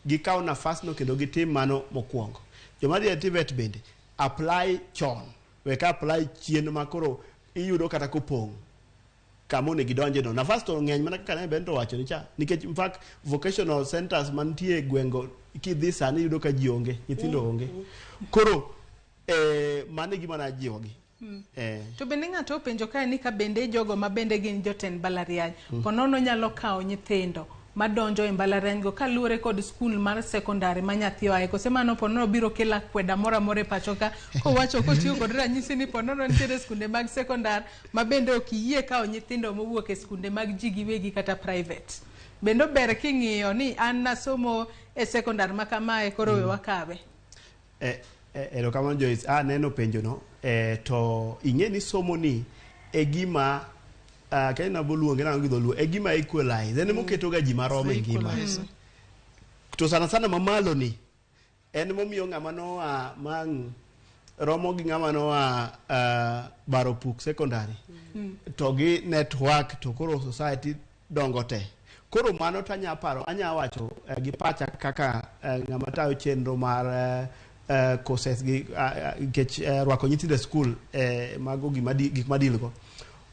S3: gikaw nafas no kendo gitim mano mokwongo. Joma dhi e TVET bende apply chon, weka apply chien ma koro iyudo kata kopong' kama onego gidonje no. Nafas to ng'eny mana kaka ne Bento owacho ni cha nikech in fact vocational centers mantie e gwengo kidhi sani iyudo ka ji onge, nyithindo onge. Koro mano e gima najiwogi.
S1: To bende ng'ato openjo kae ni ka bende jogo ma bende gin jotend mbalariany ponono nyalo kawo nyithindo madonjo e mbalariany go kaluwore kod skul mar sekondari ma nyathi oaye, kose mano ponono biro kelo akweda moro amora e pacho ka kowacho kotiyo kod ranyisi ni ponono nitiere skunde mag sekondar ma bende ok yie kawo nyithindo mowuok e skunde mag ji giwegi kata private. Bende ber king'iyo ni an nasomo e sekondar ma kamae koro we wakawe.
S3: Erokamano Joyce, aneno penjo no to ing'e ni somo ni e gima Kenya naboluonge nang'o gi dholuo e gima equalize en moketo ga ji marom e ngima. To sana sana mamalo ni en momiyo ng'ama noa mang romo gi ng'ama noa Baropuk secondary to gi network to koro society dongo te. Koro mano to anya paro anya wacho gi pacha kaka ng'ama tayo chenro mar courses gi nikech rwako nyithindo e skul mago gik madilgo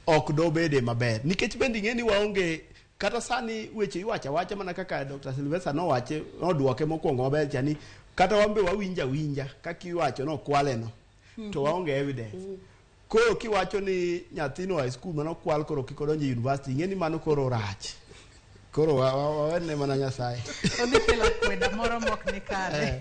S3: ok dobede maber nikech bende ing'e ni waonge kata sani weche iwacho awacha mana kaka Dr. Sylvester nowache nodwoke mokwongo maber cha ni kata wan be wawinjo awinja kaka iwacho nokwale no to waonge evidence. Koro kiwacho ni nyathino oa e skul manokwal koro kik odonj e university ing'e ni mano koro rach. Koro wawene mana Nyasaye.
S1: Odhi kelo akweda moro mok ni kare.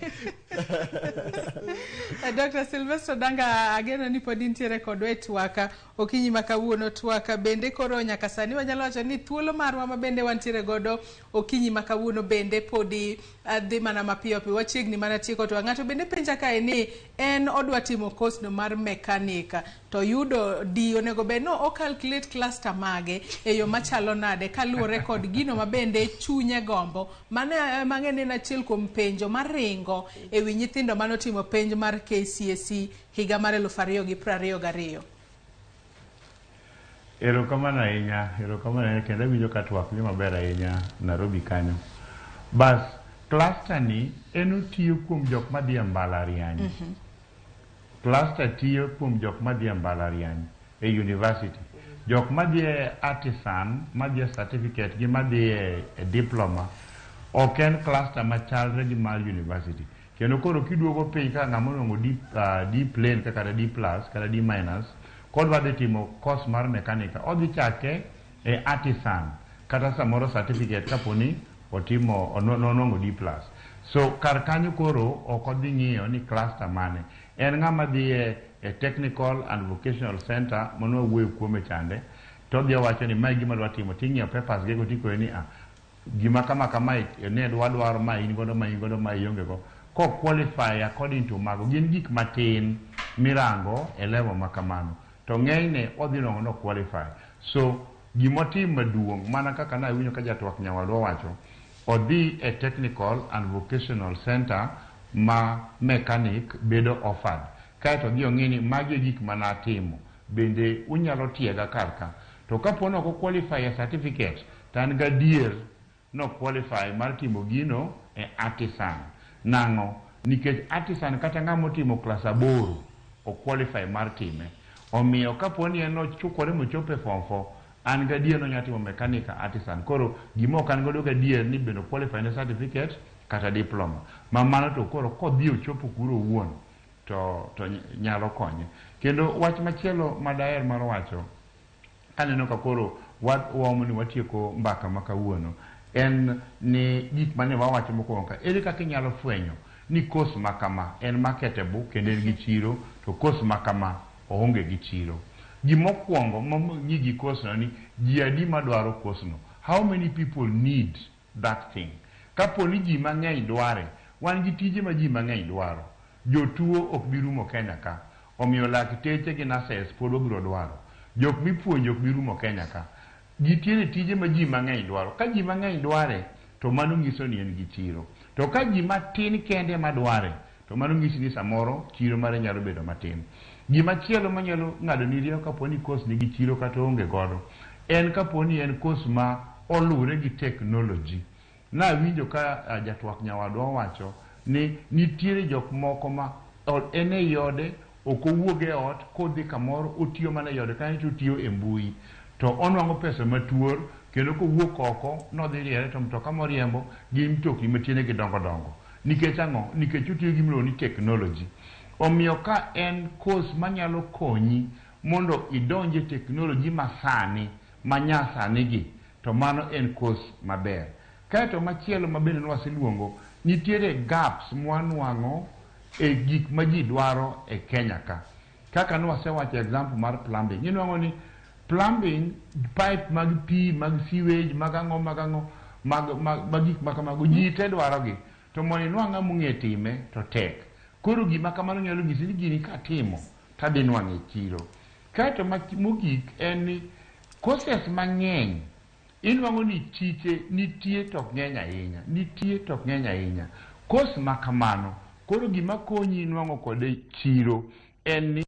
S1: Dr. Sylvester Danga, ageno ni pod intiere kodwa e twaka okinyi ma kawuono. Twaka bende koro nyaka sani wanyalo wacho ni thuolo marwa ma bende wantiere godo okinyi ma kawuono bende podi dhi mana mapiyo piyo, wachiegni mana tieko twak. Ng'ato bende penja kae ni en odwa timo course no mar mechanic to yudo D onego bed no o calculate cluster mage e yo machalo nade kaluwore kod gino ma bende chunye gombo. Mano mang'e en achiel kuom penjo maringo e wi nyithindo manotimo penj mar KCSE higa mar 2022.
S4: Erokamano ahinya, erokamano ahinya kendo awinjo ka twak dhi maber ahinya Nairobi kanyo. Bas, cluster ni en otiyo kuom jok madhi e mbalariany. Cluster tiyo kuom jok madhi e mbalariany e university. Jok madhi e artisan, madhi e certificate gi madhi e diploma ok en cluster machalre gi mar university. Kendo koro kiduogo piny kaka ng'ama onwang'o D plain kata D plus kata D minus kodwa dhi timo course mar mechanical odhi chake e artisan kata samoro certificate kaponi otimo nonwang'o D plus. So kar kanyo koro ok odhi ng'iyo ni cluster mane. En ng'ama dhi e e technical and vocational center mane wawuoyo kuome chande, to odhi owacho ni mae gima adwa timo, ting'iyo papers ge go tikone ni ah, gima kama kamae ne wadwaro, ma in godo, ma in godo, ma ionge go. Ko qualify according to mago, gin gik matin mirango e level ma kamano. To ng'enyne odhi nwang'o no qualify. So gimotim maduong' mana kaka nawinjo ka jatwak nyawadwa wacho, odhi e technical and vocational center ma mechanic bedo offered. Kaeto odhi ong'i ni magi e gik manatimo, bende unyalo tiega kar ka. To kapo ni ok o qualify e certificate, to an gadier no qualify mar timo gino e artisan. Nang'o? Nikech artisan kata ng'ama otimo klas 8 o qualify mar time. Omiyo kapo ni en ochukore mochopo e form 4, an gadier ni onyalo timo mechanic artisan. Koro gima ok an godo gadier ni bende o qualify ne certificate kata diploma. Ma mano to koro kodhi ochopo kuro owuon to nyalo konye. Kendo wach machielo madaher mar wacho, aneno ka koro waomo ni watieko mbaka ma kawuono, en ni gik mane wawacho mokwongo ka, ere kaka inyalo fwenyo ni course ma kama en marketable kendo en gi chiro, to course ma kama oonge gi chiro. Gimokwongo mang'i gi course no ni ji adi madwaro course no, how many people need that thing. Kapo ni ji mang'eny dware, wan gi tije ma ji mang'eny dwaro. Jotuo ok bi rumo Kenya ka, omiyo lakteche gi nurses pod wabiro dwaro. Jok mipuonjo ok bi rumo Kenya ka. Nitiere tije ma ji mang'eny dwaro. Ka ji mang'eny dware, to mano nyiso ni en gi chiro. To ka ji matin kende madware, to mano nyisi ni samoro chiro mare nyalo bedo matin. Gimachielo manyalo ng'ado ni rieko kapo ni course nigi chiro kata oonge godo, en kapo ni en course ma oluwre gi technology. Nawinjo ka jatwak nyawadwa owacho ni nitiere jok moko ma en ei ode, ok owuog e ot, kodhi kamoro otiyo mana ei ode kanyo to otiyo e mbui. To onwang'o pesa matuor, kendo kowuok oko nodhi riere to mtoka moriembo gin mtokni ma tiendegi dongo dongo. Nikech ang'o? Nikech otiyo gi gimiluongo ni technology. Omiyo ka en course manyalo konyi mondo idonj e technology masani, manyasani gi, to mano en course maber. Kaeto machielo ma bende nwaseluongo, nitiere gaps mwanwang'o e gik ma ji dwaro e Kenya ka. Kaka nwasewacho example mar plumbing, inwang'o ni plumbing, pipe mag pi, mag sewage, mag ang'o, mag ang'o, mag gik ma kamago, ji te dwaro gi. To mondo inwang' ng'ama ong'e time, to tek. Koro gima kamano nyalo nyisi ni gini katimo, tadhi nwang'e e chiro. Kaeto mogik en ni courses mang'eny inwang'o ni chiche nitie to ok ng'eny ahinya, nitie to ok ng'eny ahinya. Course ma kamano, koro gima konyi nwang'o kode chiro en ni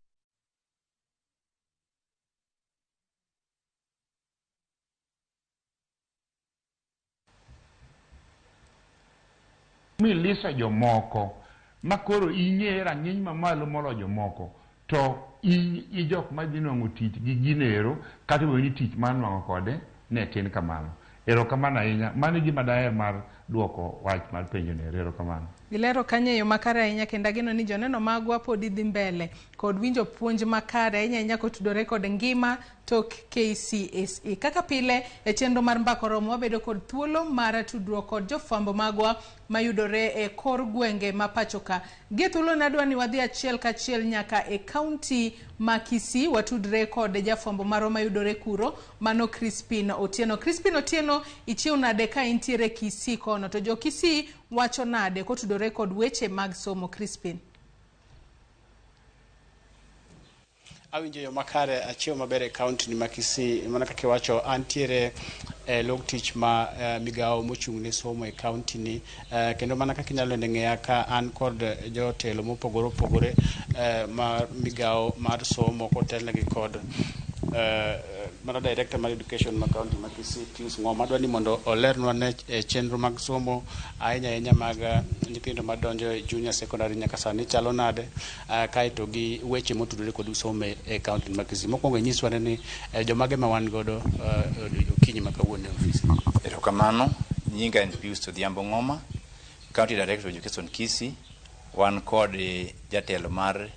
S4: miliso jomoko ma koro ing'e rang'iny mamalo moloyo jomoko, to i jok madhi nwang'o tich gi ginero, kata obedo ni tich mar nwang'o kode ne tin kamano. Erokamano ahinya. Mano e gima daher mar duoko wach mar penjo ni. Erokamano.
S1: Gilero kanyo e yo makare ahinya, kendo ageno ni joneno magwa pod dhi mbele kod winjo puonj makare ahinya ahinya kotudore kod ngima tok KCSE. Kaka pile e chenro mar Mbaka Oromo, wabedo kod thuolo mar tudruok kod jofwambo magwa mayudore e kor gwenge ma pacho ka. Gi thuolo nadwa ni wadhi achiel kachiel nyaka e kaunti ma Kisii, watudre kod jafwambo marwa mayudore kuro, mano Crispin Otieno. Crispin Otieno, ichiew nade ka intiere Kisii kono? To jo Kisii wacho nade kotudore kod weche mag somo, Crispin?
S19: Awinjo yo makare, achiew maber e kaunti ni ma Kisii. Mana kaka iwacho, antiere e log tich ma migawo mochung' ne somo e kaunti ni, kendo mana kaka inyalo nende ng'eya ka an kod jotelo mopogore opogore ma migawo mar somo kotelnegi kod mana director mar education ma kaunti ma Kisii, Pius Ng'oma. Adwa ni mondo olernwa ne chenro mag somo ahinya ahinya mag nyithindo madonjo e junior secondary nyaka sani chalo nade, kaeto gi weche motudore kod somo e kaunti ma Kisii. Mokwongo inyiswa ni jomage ma wan godo okinyi ma kawuono e ofis.
S20: Erokamano, nyinga en Pius Odhiambo Ng'oma, County Director of Education Kisii. Wan kod jatelo mar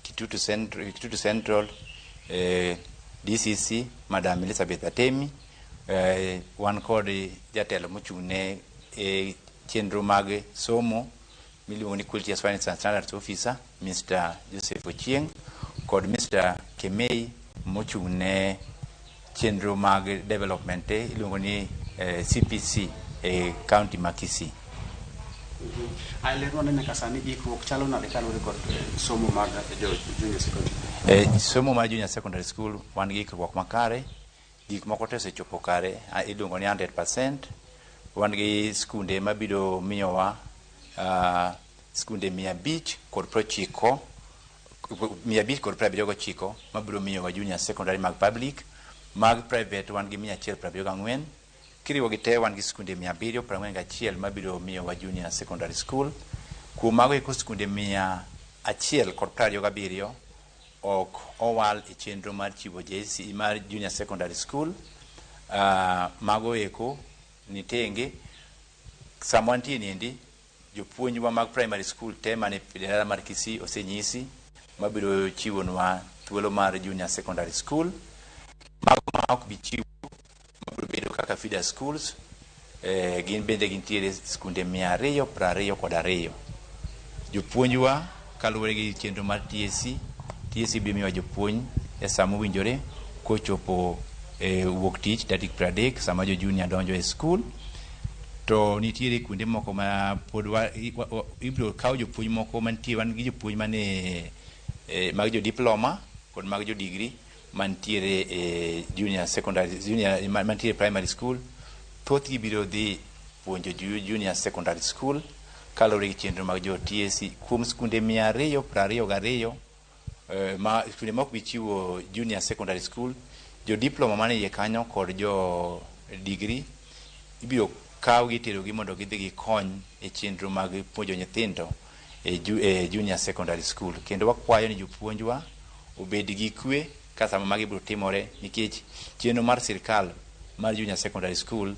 S20: Kitutu Central DCC, Madam Elizabeth Atemi. Wan kod jatelo mochung' ne chenro mag somo miluongo ni Quality Assurance and Standards Officer Mr. Joseph Ochieng kod Mr. Kemei mochung' ne chenro mag development iluongo ni CPC e county ma Kisii.
S19: Lerwa nyaka sani ikruok chalo nade kaluwore kod somo mar jo junior secondary?
S20: Somo mar junior secondary school wan gi ikruok makare, gik moko te osechopo kare, iluongo ni 100%. Wan gi skunde mabiro miyowa skunde 590, 579 mabiro miyowa junior secondary mag public. Mag private wan gi 174. Kiriwo gi te wan gi skunde 741 mabiro miyowa junior secondary school. Kuom mago eko skunde 127 ok owal e chenro mar chiwo JC mar junior secondary school. Mago eko nitenge. Sama wantie niendi, jopuonjwa mag primary school te mane dala mar Kisii osenyisi mabiro chiwonwa thuolo mar junior secondary school. Mago ma ok bi chiwo mabiro bedo kaka feeder schools, gin bende gintiere skunde 222. Jopuonjwa kaluwore gi chenro mar TSC, TSC biro miyowa jopuonj e sama mowinjore kochopo wuok tich tarik 30 sama jo junior donjo e school. To nitiere kuonde moko ma pod ibiro kaw jopuonj moko mantie, wan gi jopuonj mane mag jo diploma kod mag jo degree mantiere e junior secondary, junior mantiere primary school. Thothgi biro dhi puonjo junior secondary school kaluwore gi chenro mag jo TSC. Kuom skunde 222 ma skunde ma ok bi chiwo junior secondary school, jo diploma mane iye kanyo kod jo degree ibiro kawgi iterogi mondo gidhi gikony e chenro mag puonjo nyithindo e junior secondary school. Kendo wakwayo ni jopuonjwa obed gi kwe ka sama magi biro timore, nikech chenro mar sirkal mar junior secondary school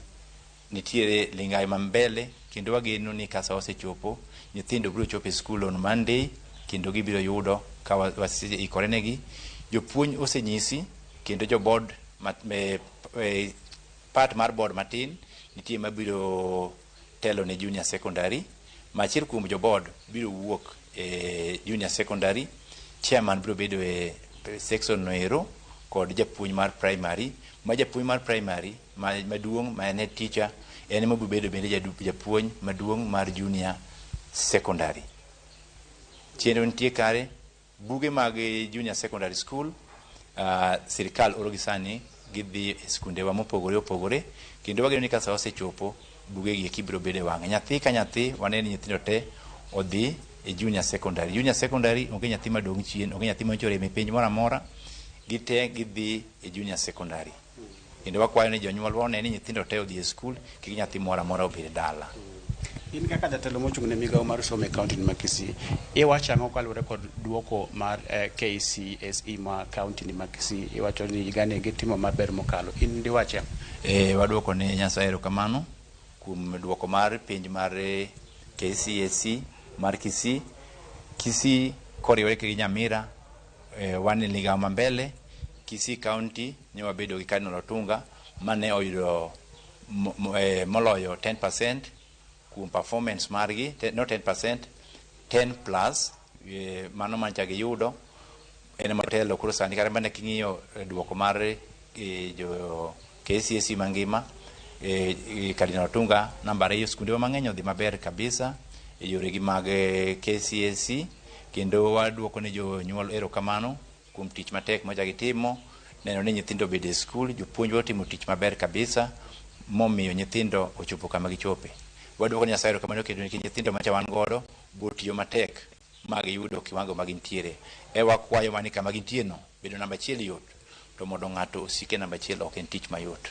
S20: nitiere lingayo ma mbele, kendo wageno ni ka sa osechopo nyithindo biro chopo e school on Monday kendo gibiro yudo ka waseikore negi. Jopuonj osenyisi kendo jo board part mar board matin nitie mabiro telo ne junior secondary, ma achiel kuom jo board biro wuok e junior secondary, chairman biro bedo e section no ero kod japuonj mar primary, ma japuonj mar primary maduong' ma en head teacher en ema biro bedo bende japuonj maduong' mar junior secondary. Chenro nitie kare, buge mag junior secondary school sirikal oro gi sani gidhi e skundewa mopogore opogore, kendo wageno ni ka sa osechopo buge gi eki biro bedo e wang'e. Nyathi ka nyathi waneno ni nyithindo te odhi e junior secondary. Junior secondary onge nyathi madong' chien, onge nyathi manyocha orem e penj moro amora, gite gidhi e junior secondary. Kendo wakwayo ni jonyuolwa one ni nyithindo te odhi e skul, kik nyathi moro amora obed dala.
S19: In kaka jatelo mochung' ne migawo mar somo e kaunti ma Kisii, iwacho ang'o kaluwore kod duoko mar KCSE ma kaunti ni ma Kisii? Iwacho ni higani gitimo maber mokalo. In diwache ang'o?
S20: Waduoko ne Nyasaye erokamano kuom duoko mar penj mar KCSE mar Kisii. Kisii koriwore gi Nyamira, wan e migawo ma mbele. Kisii County ne wabedo gi Cardinal Otunga mane oyudo moloyo 10% kuom performance margi, not 10%, 10 plus, mano mancha giyudo en motelo. Koro sani kata mana king'iyo duoko mar jo KCSE mangima, Cardinal Otunga namba 2. Skundewa mang'eny odhi maber kabisa e yoregi mag KCSE, kendo waduoko ne jonyuol erokamano kuom tich matek macha gitimo neno ni nyithindo obedo e skul. Jopuonjwa otimo tich maber kabisa momiyo nyithindo ochopo kama gichope. Waduoko ne Nyasaye erokamano kendo nikech nyithindo macha wan godo botiyo matek ma giyudo kiwango ma gintiere. E wakwayo mana ni kama gintie no, bedo namba 1 yot, to mondo ng'ato osik e namba 1 ok en tich mayot.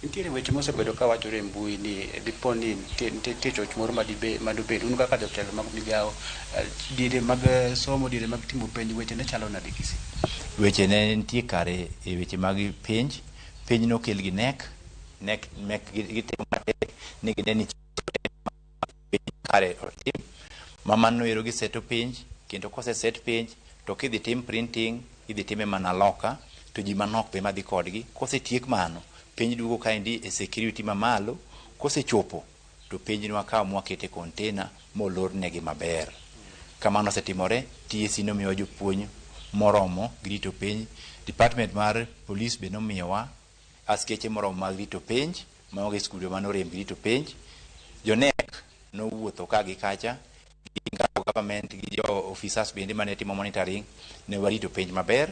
S19: Nitiere weche mosebedo ka wachore e mbui ni dipo ni nitie choch moro madobed. Un kaka jotelo mag migawo, diere mag somo, diere mag timo penj, weche ne chalo nade Kisii?
S20: Weche ne nitie kare e weche mag penj. Penj nokel gi NEC, NEC gitimo matek ni gine ni kare otim. Mamano ero giseto penj, kendo koseset penj to kidhi tim printing, idhi time mana loka, to ji manok be madhi kodgi. Kosetiek mano, penj duogo kaendi e security mamalo. Kosechopo to penj ne wakawo mwakete e container molornegi maber. Kamano osetimore, TSC nomiyowa jopuonj moromo gi rito penj, department mar police be nomiyowa askeche moromo mag rito penj maonge skunde manorem gi rito penj. Jo KNEC nowuotho ka gi kacha gi government gi jo officers bende mane timo monitoring ne warito penj maber.